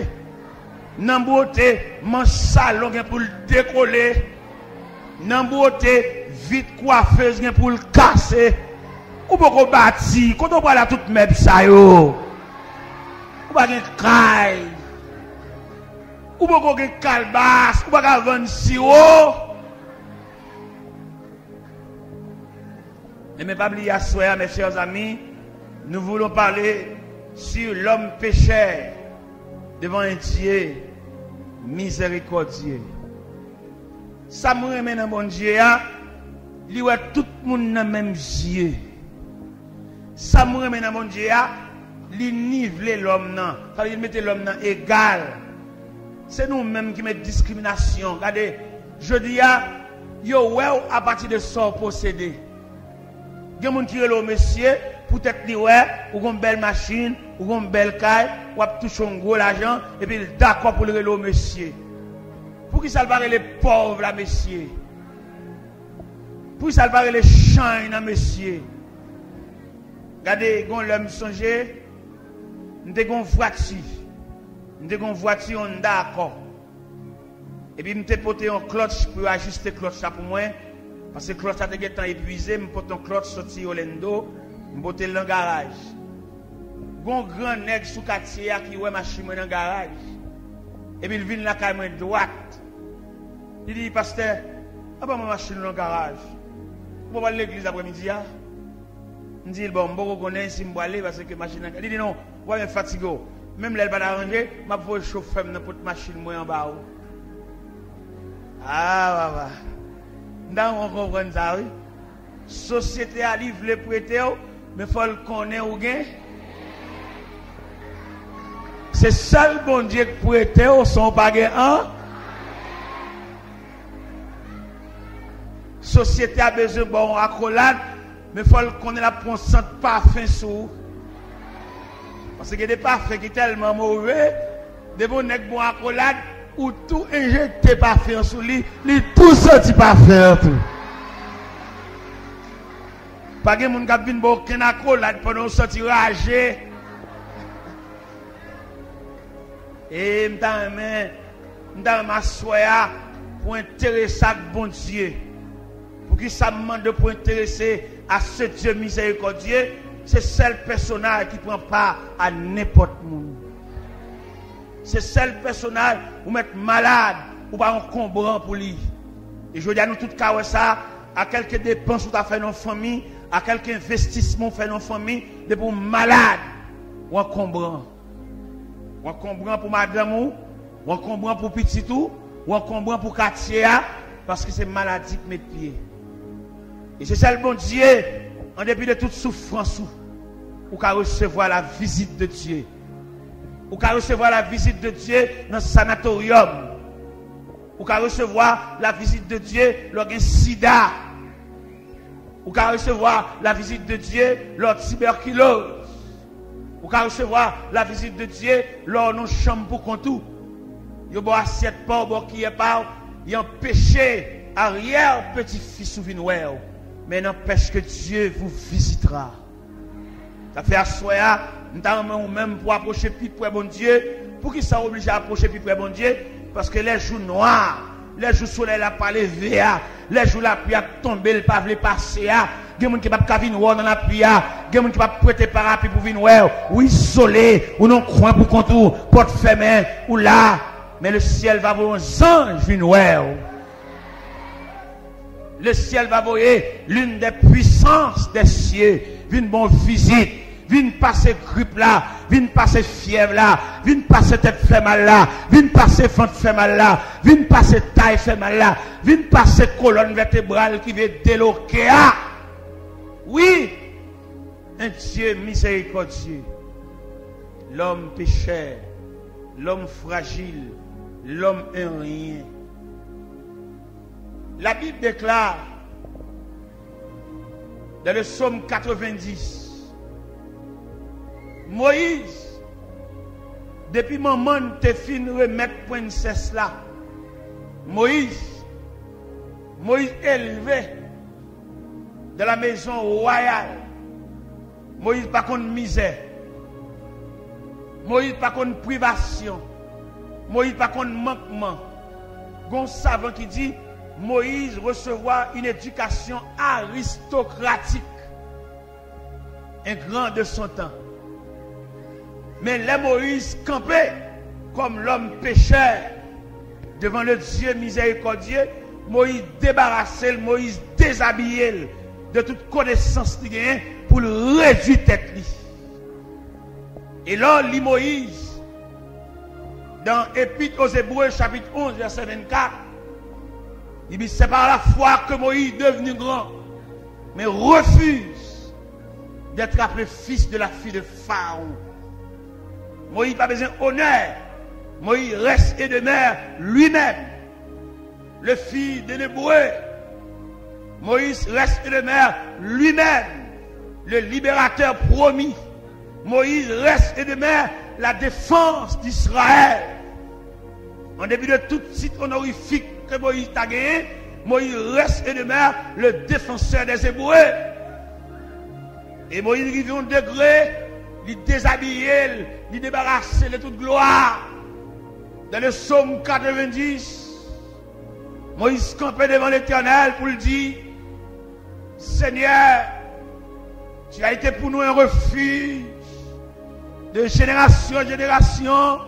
Nan bwote manch salon gen pou l dekole. Nan bwote vit kwafez gen pou l kase. Ou poko bati, kote w pral ak tout mèb sa yo? Ou pa gen kay. Ou poko gen kalbas, ou pa ka vann siwo. Ebyen, pa bliye aswè a, mes chers amis, nous voulons parler sur l'homme pécheur devant un Dieu miséricordieux. Sa m renmen nan Bondye a, li wè tout moun nan menm zye. Sa m renmen nan Bondye a, li nivle lòm nan. Sa vle di, li mete lòm nan egal. Se nou menm ki met diskriminasyon. Gade, jodi a, yo wè w apati de sa w posede. Gen moun ki rele w mesye, poutèt li wè ou gon bèl machin, ou gon bèl kay, w ap touche yon gwo lajan, epi l dakò pou l rele w mesye. Poukisa l pa rele pòv la mesye? Poukisa l pa rele chanj nan mesye? Gade, gon lè m sonje, m te gon vwati. M te gon vwati Honda Accord. Epi m te pote yon klòtch pou yo ajiste klòtch la pou mwen, paske klòtch la te gentan epwize, m pote yon klòtch soti Orlando, m pote l nan garaj. Gon gran nèg sou katye a ki wè machin mwen nan garaj. Epi l vin lakay mwen dwat. Li di, "Pastè, anba mwen machin ou nan garaj. Ou pa pral legliz aprèmidi a?" M di l, "Bon, m poko konnen si m prale paske machin nan." Li di, "Non, ou pa byen fatige w. Menm lè l pa t aranje, m ap voye chofè m nan pot machin mwen anba ou." Ah, papa. M ta renmen w konprann sa, wi. Sosyete a, li vle prete w, men fò l konnen ou gen. Se sèl Bondye k prete w san w pa gen an. Sosyete a bezwen ba w yon akolad, men fò l konnen l ap pran yon sant pafen sou ou. Paske gen de pafen ki tèlman move, depi yon nèg ba w akolad, ou tou enjekte pafen an sou li, li tou santi pafen an tou. Pa gen moun k ap vin ba w okenn akolad pandan w santi raje. E m ta renmen, m ta renmen aswè a pou w enterese ak Bondye. Poukisa m mande w pou w enterese a ce Dieu miséricordieux? Se sèl pèsonaj ki pran pa a nenpòt moun. Se sèl pèsonaj ou mèt malad, ou pa yon konbran pou li. E jodi a nou tout ka wè sa, a kèlke depans ou ta fè nan fanmi, a kèlke envestisman ou fè nan fanmi, depi w malad, w ankonbran. W ankonbran pou madanm ou, w ankonbran pou pitit ou, w ankonbran pou katye a, paske se maladi k met pye. E se sèl Bondye, an depi de tout soufrans ou, ou ka resevwa la visite de Dieu. Ou ka resevwa la visite de Dieu nan sanatoryòm. Ou ka resevwa la visite de Dieu lè w gen sida. Ou ka resevwa la visite de Dieu lè w tibèkiloz. Ou ka resevwa la visite de Dieu lè w nan chanm pou kont ou. Yo ba w asyèt pa w, ba w kiyè pa w, y anpeche aryè peti fis ou vin wè w. Men n'empêche que Dieu vous visitera. Sa fè aswè a, m ta renmen ou menm pou apwoche pi pre Bondye. Poukisa w oblije apwoche pi pre Bondye? Paske lè jou nwa, lè jou solèy la pa leve a, lè jou lapli ap tonbe, l pa vle pase a, gen moun ki p ap ka vin wè w nan lapli a, gen moun ki p ap prete parapi pou vin wè w. Ou izole, ou nan kwen pou kont ou, pòt fèmen, ou la. Men le ciel va voye yon zanj vin wè w. Le ciel va voye l'une des puissances des cieux vin ba w vizit, vin pase grip la, vin pase fyèv la, vin pase tèt fè mal la, vin pase vant fè mal la, vin pase tay fè mal la, vin pase kolòn vètebral ki vle deloke a. Wi, un Dieu miséricordieux. L'homme pécheur, l'homme fragile, l'homme un rien. La Bible déclare dans le psaume quatre-vingt-dix, Moyiz, depi manman l te fin remèt prensès la, Moyiz, Moyiz elve dans la maison royale. Moyiz pa konn mizè. Moyiz pa konn privasyon. Moyiz pa konn mankman. Gon savan ki di, Moïse recevra une éducation aristocratique, un grand de son temps. Men lè Moyiz kanpe kòm lòm pechè devan le Dieu miséricordieux, Moyiz debarase l, Moyiz dezabiye l de tout konesans li genyen pou l redui tèt li. E lè w li Moyiz, dans Épître aux Hébreux, chapitre onze, verset vingt-quatre, il dit, c'est par la foi que Moïse, devenu grand, mais refuse d'être appelé fils de la fille de Pharaon. Moyiz pa bezwen onè. Moyiz reste et demeure lui-même, le fils d'un Hébreu. Moïse reste et demeure lui-même le libérateur promis. Moïse reste et demeure la défense d'Israël. An depi de tout tit onorifik ke Moyiz ta genyen, Moïse reste et demeure le défenseur des Hébreux. E Moyiz rive yon degre, li dezabiye l, li debarase l de tout glwa. Dans le psaume quatre-vingt-dix, Moïse kanpe devan Letènèl pou l di, Seigneur, tu as été pour nous un refuge, De génération en génération,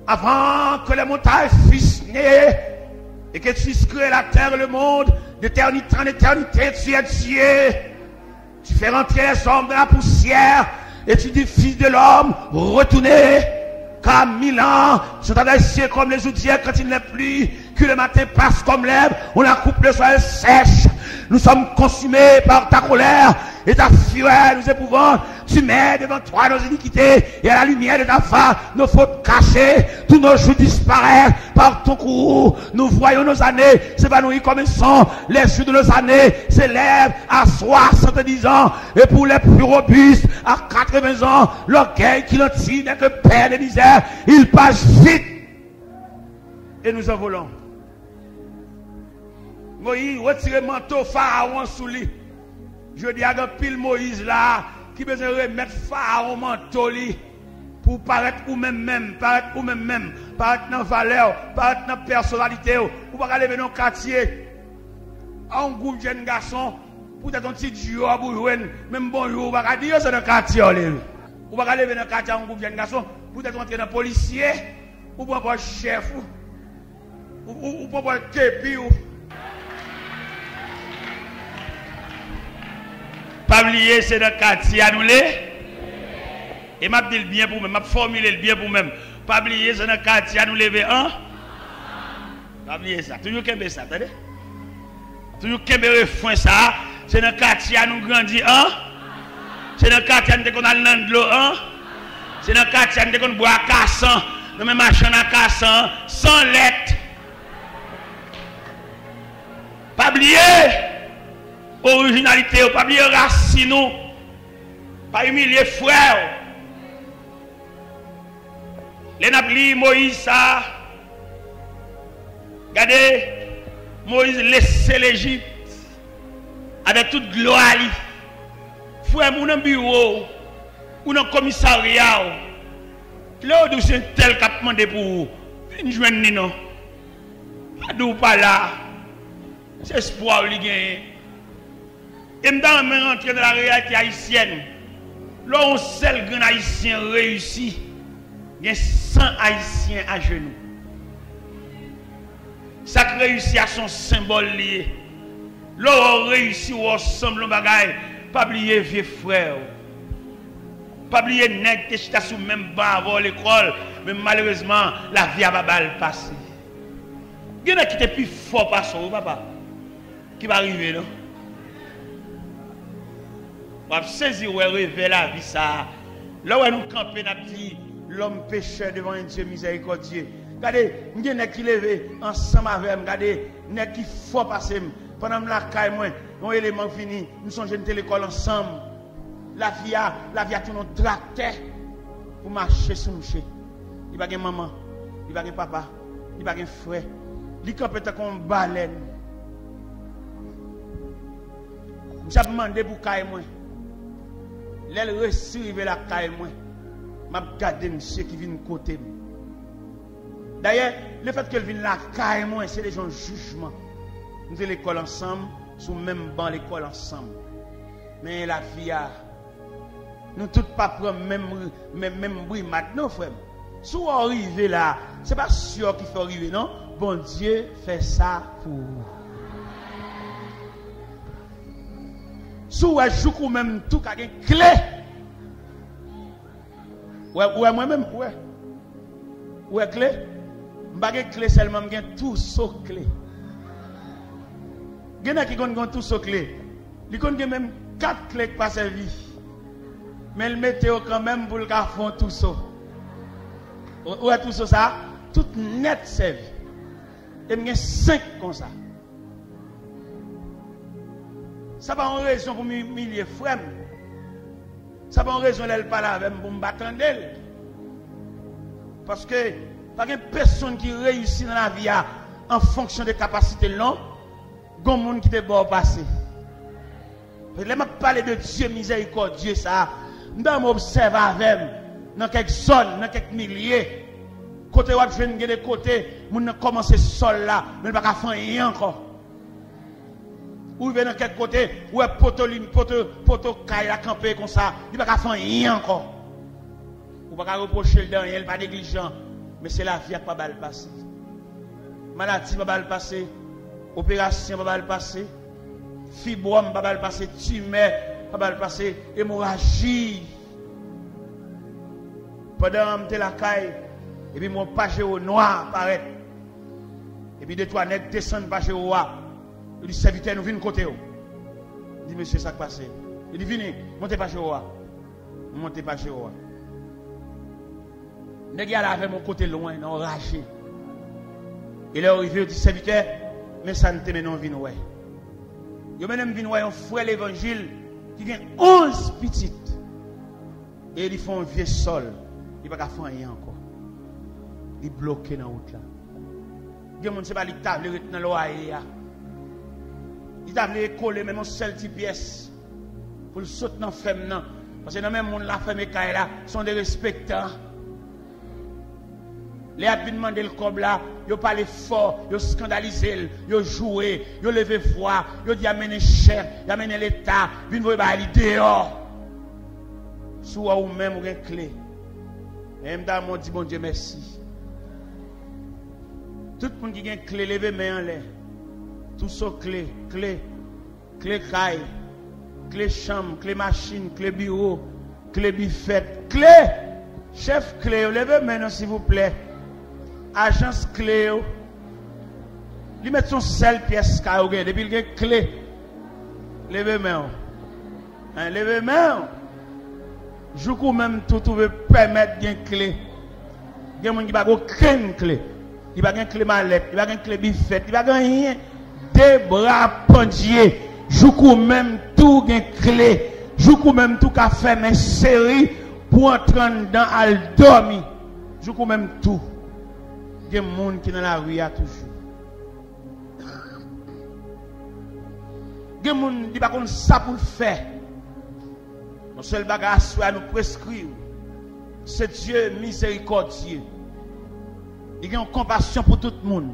avant que les montagnes fussent nées, et que tu eusses créé la terre et le monde, d'éternité en éternité, tu es Dieu. Tu fais rentrer les hommes dans la poussière, et tu dis, Fils de l'homme, retournez, car mille ans sont à tes yeux comme les jours d'hier quand il n'est plus, que le matin passe comme l'herbe, on la coupe, le soleil sèche. Nous sommes consumés par ta colère et ta fureur nous épouvante. Tu mets devant toi nos iniquités et à la lumière de ta face nos fautes cachées. Tous nos jours disparaissent par ton courroux. Nous voyons nos années s'évanouir comme un songe. Les jours de nos années s'élèvent à soixante-dix ans et pour les plus robustes à quatre-vingts ans. L'orgueil qui l'entire n'est que perte de misère. Il passe vite et nous envolons. Moyiz retire manto Farawon sou li. Jodi a, gen anpil Moyiz la ki bezwen remèt Farawon manto li pou w parèt ou menm menm, parèt ou menm menm, parèt nan valè w, parèt nan pèsonalite w. Ou pa ka leve nan katye a yon gwoup jèn gason, poutèt yon ti djòb ou jwenn, menm bonjou ou pa ka di yo, se nan katye w leve. Ou pa ka leve nan katye a yon gwoup jèn gason, poutèt ou antre nan polisye, ou pran pòz chèf ou. Ou, ou, ou pran pòz kepi ou. Pa bliye, se nan katye a nou le. E m ap di l byen pou mwen, m ap fòmile l byen pou mwen. Pa bliye, se nan katye a nou leve an. Pa bliye sa. Toujou kenbe sa, tande. Toujou kenbe refren sa a. Se nan katye a nou grandi an. Se nan katye a nou te konn al nan dlo an. Se nan katye a nou te konn bwè akasan nan men machann akasan an, san lèt. Pa bliye orijinalite w, pa bliye rasin ou. Pa imilye frè w. Lè n ap li Moyiz sa, gade, Moyiz lese Lejip avèk tout glwa li. Frè m, ou nan biwo w, ou nan komisarya w, lè yo di w se entèl k ap mande pou ou, vin jwenn li non. Pa di w pa la. Se espwa w li genyen. E m ta renmen rantre nan la reyalite ayisyèn. Lè yon sèl grenn ayisyen reyisi, gen san ayisyen ajenou. Sa k reyisi a se yon senbòl li ye. Lè w wè w reyisi, w wè w sanble yon bagay, pa bliye vye frè w. Pa bliye nèg te chita sou menm ban avè w lekòl, men malerezman, lavi a pa ba l pase. Gen nèg ki te pi fò pase w, wi, papa, ki pa rive, non. W ap sezi wè revè lavi sa a. Lè w wè nou kanpe, n ap di, L'homme pécheur devant un Dieu miséricordieux. Gade, m gen nèg ki leve ansanm avè m. Gade, nèg ki fò pase m. Pandan m lakay mwen, yon eleman vini, m sonje n te lekòl ansanm. Lavi a, lavi a tounen yon traktè pou mache sou mouche. Li pa gen manman, li pa gen papa, li pa gen frè. Li kanpe tankou yon balèn. Misye ap mande pou kay mwen. Lè l resi rive lakay mwen, m ap gade misye ki vin kote m. Dayè, lefètke l vin lakay mwen, se deja yon jijman. Nou te lekòl ansanm, sou menm ban lekòl ansanm. Men lavi a, nou tout pa pran menm, menm, menm brimad non, frè m. Si w wè w rive la, se pa sè w ki fè w rive non. Bondye fè sa pou ou. Si w wè jouk ou menm tou ka gen kle. Ou wè, ou wè mwen menm, ou wè. Ou wè kle? M pa gen kle sèlman, m gen touso kle. Gen nèg ki konn gen touso kle. Li konn gen menm kat kle k pa sèvi. Men l mete yo kanmenm pou l ka fè yon touso. Ou, ou wè touso sa? Tout nèt sèvi. E m gen senk konsa. Sa pa yon rezon pou m imilye frè m. Sa pa yon rezon lè l pale avè m pou m pa tande l. Paske pa gen pèsonn ki reyisi nan lavi a an fonksyon de kapasite l non. Gon moun ki te ba w pase. Lè m ap pale de Dye mizèrikòdye sa a, m ta renmen w obsève avè m nan kèk zòn, nan kèk milye, kote w ap jwenn gen de kote moun nan kòmanse sòl la, men l pa ka fè anyen ankò. Ou rive nan kèk kote, ou wè poto, poto, poto kay la kanpe konsa, li pa ka fè anyen ankò. Ou pa ka repwoche l de anyen, l pa neglijan. Men se lavi a k pa ba l pase. Maladi pa ba l pase. Operasyon pa ba l pase. Fibwòm pa ba l pase. Timè pa ba l pase. Emoraji. Pandan m te lakay, epi m wè yon pajero nwa parèt. Epi de twa nèg desann pajero a. Yo di, "Sèvitè, nou vin kote w." M di, "Mesye, sa k pase?" Yo di, "Vini, monte pajero a." M monte pajero a. Nèg yo ale avè m yon kote lwen, nan yon raje. E lè yo rive, yo di, "Sèvitè, men sa n te mennen w vin wè." Yo mennen m vin wè yon frè levanjil ki gen onz pitit. E li fè yon vye sòl. Li pa ka fè anyen ankò. Li bloke nan wout la. Gen moun, se pa li ki ta vle ret nan lwaye a. Li ta vle kole menm yon sèl ti pyès pou l sot nan fèm nan. Paske nan men moun la fèm e kay la, se yon derespektan. Lè y ap vin mande l kòb la, yo pale fò, yo eskandalize l, yo joure, yo leve vwa, yo di y a mennen chèf, y a mennen Leta, vin voye bagay li deyò. Si w wè ou menm ou gen kle, men m ta renmen w di Bondye mèsi. Tout moun ki gen kle, leve men anlè. Touso kle, kle, kle kay, kle chanm, kle machin, kle biwo, kle bifèt, kle chèf kle yo, leve men nou silvouplè. Ajans kle yo. Li mèt se yon sèl pyès kay ou gen, depi l gen kle. Leve men w. Hein, leve men w. Jouk ou menm tou twouve pèmèt gen kle. Gen moun ki pa gen okenn kle. Li pa gen kle malèt, li pa gen kle bifèt, li pa gen anyen. De bra pandye. Jouk ou menm tou gen kle. Jouk ou menm tou ka fèmen seri pou antre anndan al dòmi. Jouk ou menm tou. Gen moun ki nan lari a toujou. Gen moun, li pa konn sa pou l fè. Yon sèl bagay aswè a nou preskri w, se Dye mizerikòdye. Li gen yon konpasyon pou tout moun.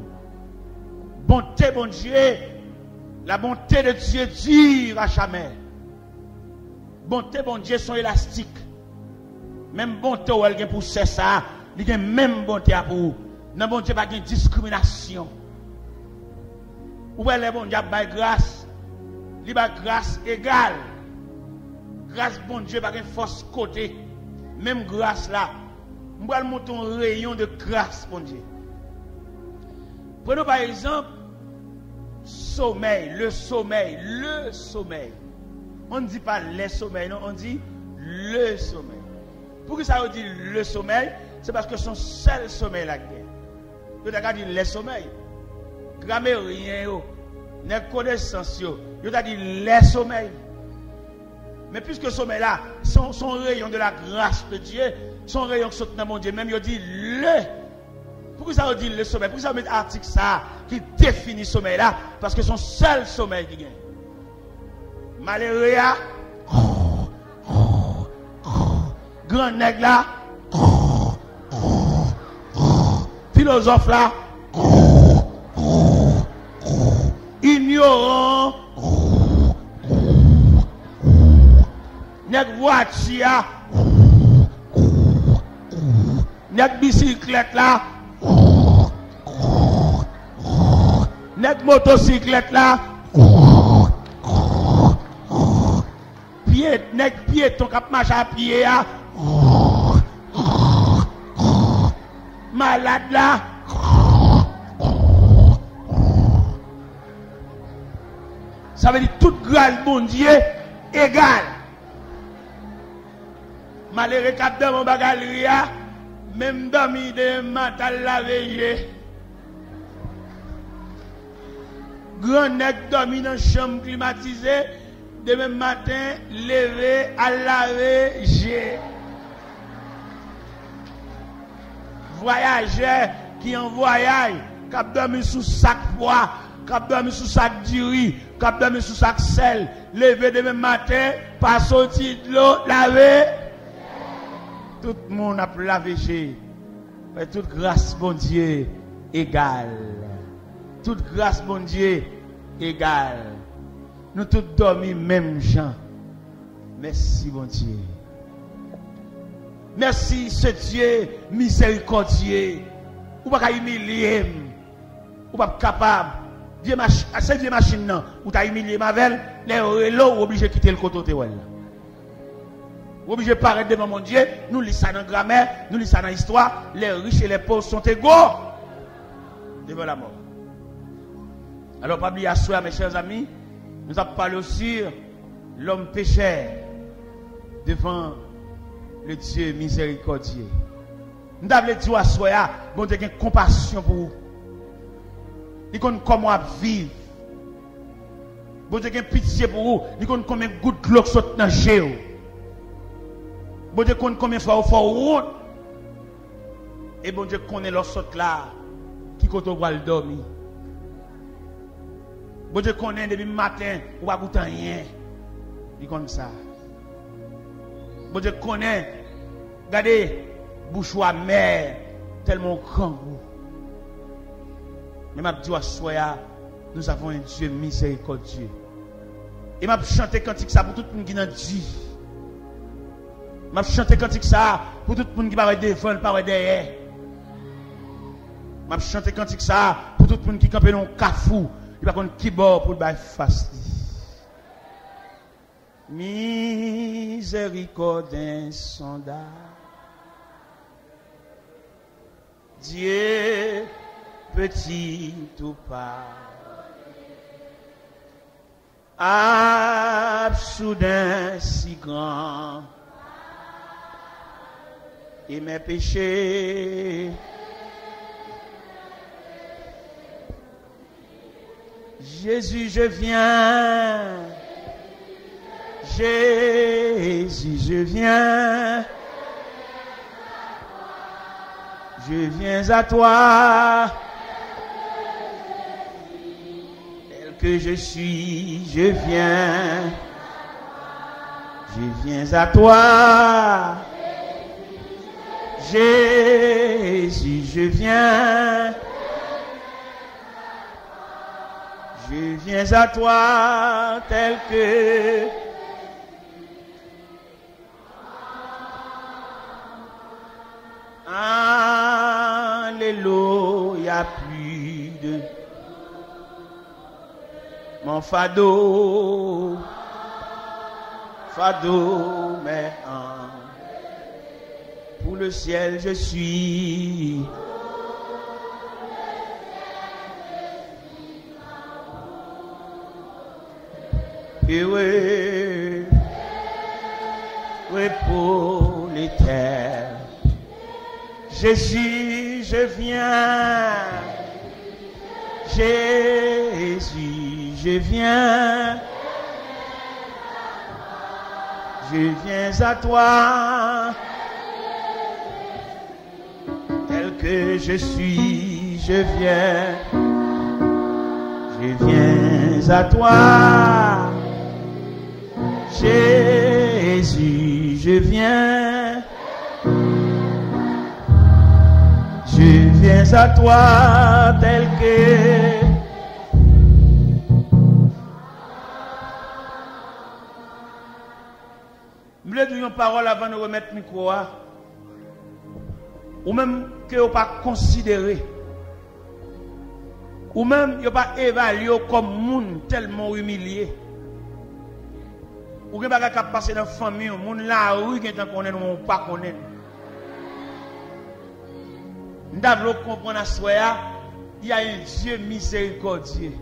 Bonte Bondye, la bonté de Dieu dure à jamais. Bonte Bondye se yon elastik. Menm bonte w wè l gen pou sè sa a, li gen menm bonte a pou ou. Nan Bondye pa gen diskriminasyon. Ou wè lè Bondye ap bay gras, li bay gras egal. Gras Bondye pa gen fòs kote. Menm gras la, m pral montre yon reyon de gras Bondye. Prenons par exemple sommeil, le sommeil, le sommeil. On ne dit pas les sommeils, non, on dit le sommeil. Poukisa yo di le sommeil? Se paske se yon sèl somèy la gen. Yo ta ka di lè somèy. Grameryen yo, nèg konesans yo, yo ta di lè somèy. Men piske somèy la, se yon, se yon reyon de la grâce de Dieu, se yon reyon ki sot nan Bondye menm, yo di le. Poukisa yo di le somèy? Poukisa yo met atik sa a ki defini somèy la? Paske se yon sèl somèy ki gen. Malere a, gran nèg la, filozòf la, inyoran, nèg vwati a, nèg bisiklèt la, nèg motosiklèt la, pye, nèg pyeton k ap mache a pye a, malad la. Sa vle di tout gras Bondye egal. Malere k ap dòmi anba galri a, menm dòmi demen maten al lave je. Gran nèg dòmi nan chanm klimatize, demen maten leve al lave je. Vwayajè ki an vwayaj, k ap dòmi sou sak pwa, k ap dòmi sou sak diri, k ap dòmi sou sak sèl, leve demen maten, pa soti dlo, lave. Tout moun ap lave je. Men tout gras Bondye egal. Tout gras Bondye egal. Nou tout dòmi menm jan. Mèsi Bondye. Mèsi, se Dye mizèrikòdye. Ou pa ka imilye m. Ou p ap kapab. Vye mach-, se vye machin nan, ou ta imilye m avè l. Lè yo rele w, ou oblije kite l kote w te wè l la. Ou oblije parèt devan Bondye. Nou li sa nan gramè, nou li sa nan istwa. Les riches et les pauvres sont égaux devant la mort. Alò, pa bliye aswè a, mes chers amis, nou t ap pale osi l'homme pécheur devant le Dieu miséricordieux. M ta vle di w aswè a, Bondye gen konpasyon pou ou. Li konn kòman w ap viv. Bondye gen pitye pou ou. Li konn konbyen gout dlo k sot nan je w. Bondye konn konbyen fwa w fè w wont. E Bondye konnen lè w sot la, ki kote w pral dòmi. Bondye konnen depi maten, ou pa goute anyen. Li konn sa. Bondye konnen, gade, bouch ou amè, tèlman ou grangou. Men m ap di w aswè a, nous avons un Dieu miséricordieux. E m ap chante kantik sa pou tout moun ki nan di. M ap chante kantik sa pou tout moun ki pa wè devan l, pa wè dèyè. M ap chante kantik sa pou tout moun ki kanpe nan yon kafou, li pa konn ki bò pou l bay fas li. Miséricorde insondable, Dieu peut-il tout pardonner, absoudre ainsi grand et mes péchés. Jésus, je viens. Jésus, je viens. Je viens à toi. Tel que je suis, je viens. Je viens à toi. Jésus, je viens. Je viens à toi tel que Alléluia, plus de mon fardeau, fardeau, mais en, pour le ciel je suis. Heureux, repos l'éternel. Jésus, je viens. Jésus, je viens. Je viens à toi. Tel que je suis, je viens, je viens à toi. Jésus, je viens, je viens à toi tel que M vle di w yon pawòl avan nou remèt mikwo a. Ou menm ke yo pa konsidere. Ou menm yo pa evalye w kòm moun tèlman w imilye. Ou gen bagay k ap pase nan fanmi w, moun lari gentan konnen l, men w pa konnen l. M ta vle w konprann aswè a, il y a un Dieu miséricordieux.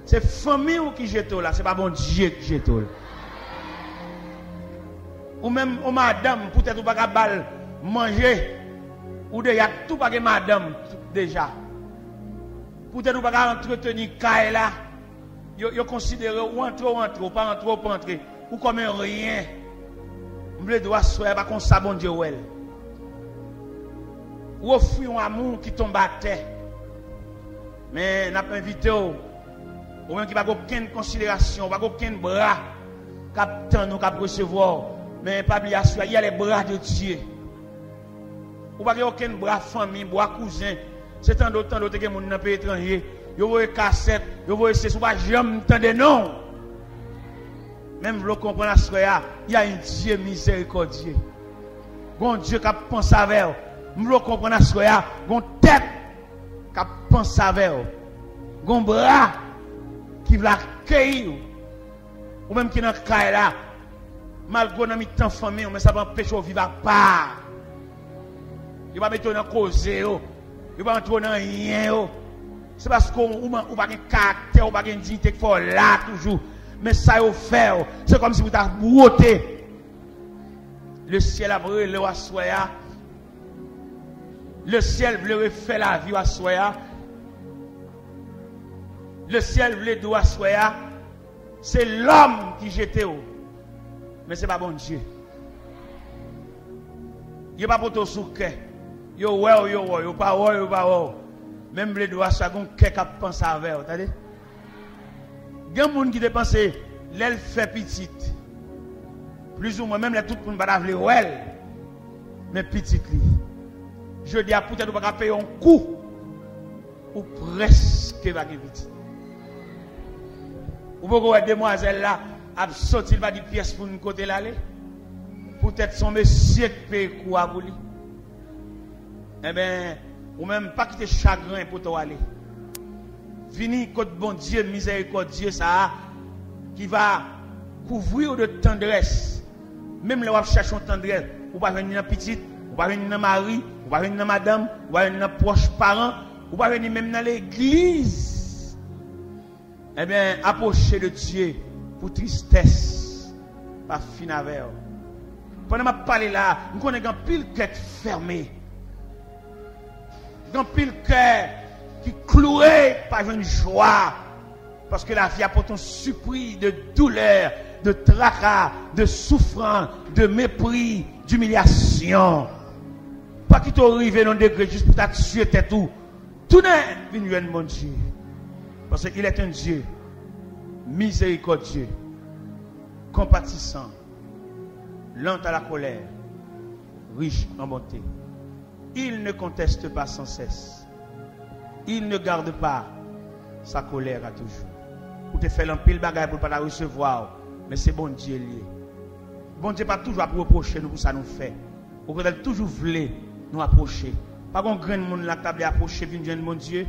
Se fanmi w ki jete w la, se pa Bondye ki jete w la. Ou menm, ou madanm, poutèt ou pa ka ba l manje, ou deja tou pa gen madanm deja. Poutèt ou pa ka antreteni kay la, yo, yo konsidere w antre, w antre, w pa antre, w pa antre. Ou kòm en ryen. M vle di w aswè a, pa konsa Bondye wè l. Ou ofri yon amou ki tonbe atè. Men n ap envite w, ou menm ki pa gen okenn konsiderasyon, ou pa gen okenn bra k ap tann ou, k ap resevwa w. Men pa bliye aswè a, il y a les bras de Dieu. Ou pa gen okenn bra fanmi, bra kouzen. Se tande w, tande w te gen moun nan peyi etranje. Yo voye kasèt, yo voye sesi, ou pa janm tande non. Men m vle w konprann aswè a, il y a un Dieu miséricordieux. Gon Dye k ap panse avè w. M vle w konprann aswè a, gon tèt k ap panse avè w. Gon bra ki vle akeyi w. Ou menm ki nan kay la, malgre w nan mitan fanmi w, men sa pa anpeche w viv apa. Yo pa mete w nan koze yo. Yo pa antre w nan anyen yo. Se paske w, ou, ou pa gen karaktè, ou pa gen diyite k fè w la toujou. Men sa yo fè w, se kòmsi pou ta bwote. Lesyèl ap rele w aswè a. Lesyèl vle refè lavi w aswè a. Lesyèl vle di w aswè a, se lòm ki jete w, men se pa Bondye. Yo pa pote w sou kè. Yo wè w, yo wè w. Yo pa wè w, yo pa wè w. Men m vle di w aswè a, gon kè k ap panse avè w, tande. Gen moun ki te panse lè l fè pitit, plizoumwen, menm lè tout moun pa ta vle wè l, men pitit li. Jodi a, poutèt ou pa ka peye yon kou, ou prèske pa gen pitit. Ou poko wè demwazèl la ap soti, l pa di pyès moun kote l ale. Poutèt se yon mesye k peye kou a pou li. Enben, ou menm, pa kite chagren pote w ale. Vini kot Bondye mizerikòdye sa a, ki va kouvri w de tandrès. Menm lè w ap chèche yon tandrès, ou pa jwenn li nan pitit, ou pa jwenn li nan mari, ou pa jwenn li nan madanm, ou pa jwenn li nan pwòch paran, ou pa jwenn li menm nan legliz. Ebyen, apwoche de Dye pou tristès pa fin avè w. Pandan m ap pale la, m konnen gen anpil kè k fèmen. Gen anpil kè ki kloure, pa jwenn jwa. Paske lavi a pote yon sipri de doulè, de traka, de soufrans, de mepri, dimilyasyon. Pa kite w rive nan degre jis pou ta tiye tèt ou. Tounen vin jwenn Bondye. Paske il est un Dieu miséricordieux, compatissant, lent à la colère, riche en bonté. Il ne conteste pas sans cesse. Il ne garde pas sa colère à toujours. Ou te fè l anpil bagay pou l pa ta resevwa w, men se Bondye l ye. Bondye pa toujou ap repwoche nou pou sa nou fè. Okontrè, l toujou vle nou apwoche. Pa gon grenn moun la k ta vle apwoche vin jwenn Bondye,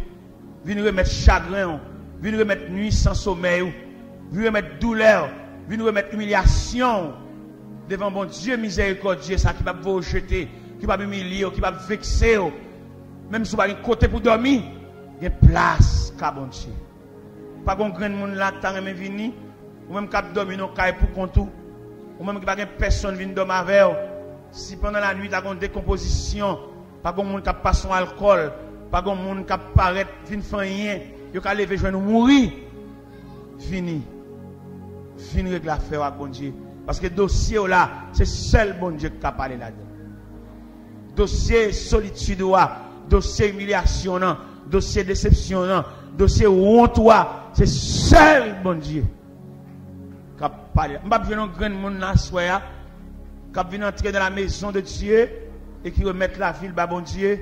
vin remèt chagren w, vin remèt nwi san somèy ou, vin remèt doulè w, vin remèt imilyasyon w devan Bondye mizerikòdye sa ki p ap voye w jete, ki p ap imilye w, ki p ap vekse w. Menm si w pa gen kote pou dòmi, gen plas ka Bondye. Pa gon grenn moun la k ta renmen vini, ou menm k ap dòmi nan kay pou kont ou, ou menm ki pa gen pèsonn vin dòmi avè w. Si pandan lannuit la gon dekonpozisyon, pa gon moun k ap pase yon alkòl, pa gon moun k ap parèt vin fè anyen, yo ka leve jwenn ou mouri. Vini. Vin regle afè w ak Bondye. Paske dosye w la, se sèl Bondye ki ka pale ladan l. Dosye solitid ou a, dosye imilyasyon w nan, dosye desepsyon w nan, dosye wont ou a, se sèl Bondye k ap pale. M p ap jwenn yon grenn moun nan aswè a k ap vin antre dans la maison de Dieu e ki remèt lavi l ba Bondye.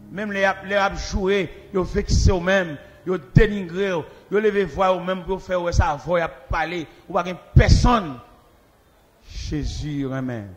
Menm lè y ap, lè y ap joure, yo vekse w menm, yo denigre w, yo leve vwa yo menm pou yo fè w wè se avè w y ap pale, ou pa gen pèsonn. Jezi renmen.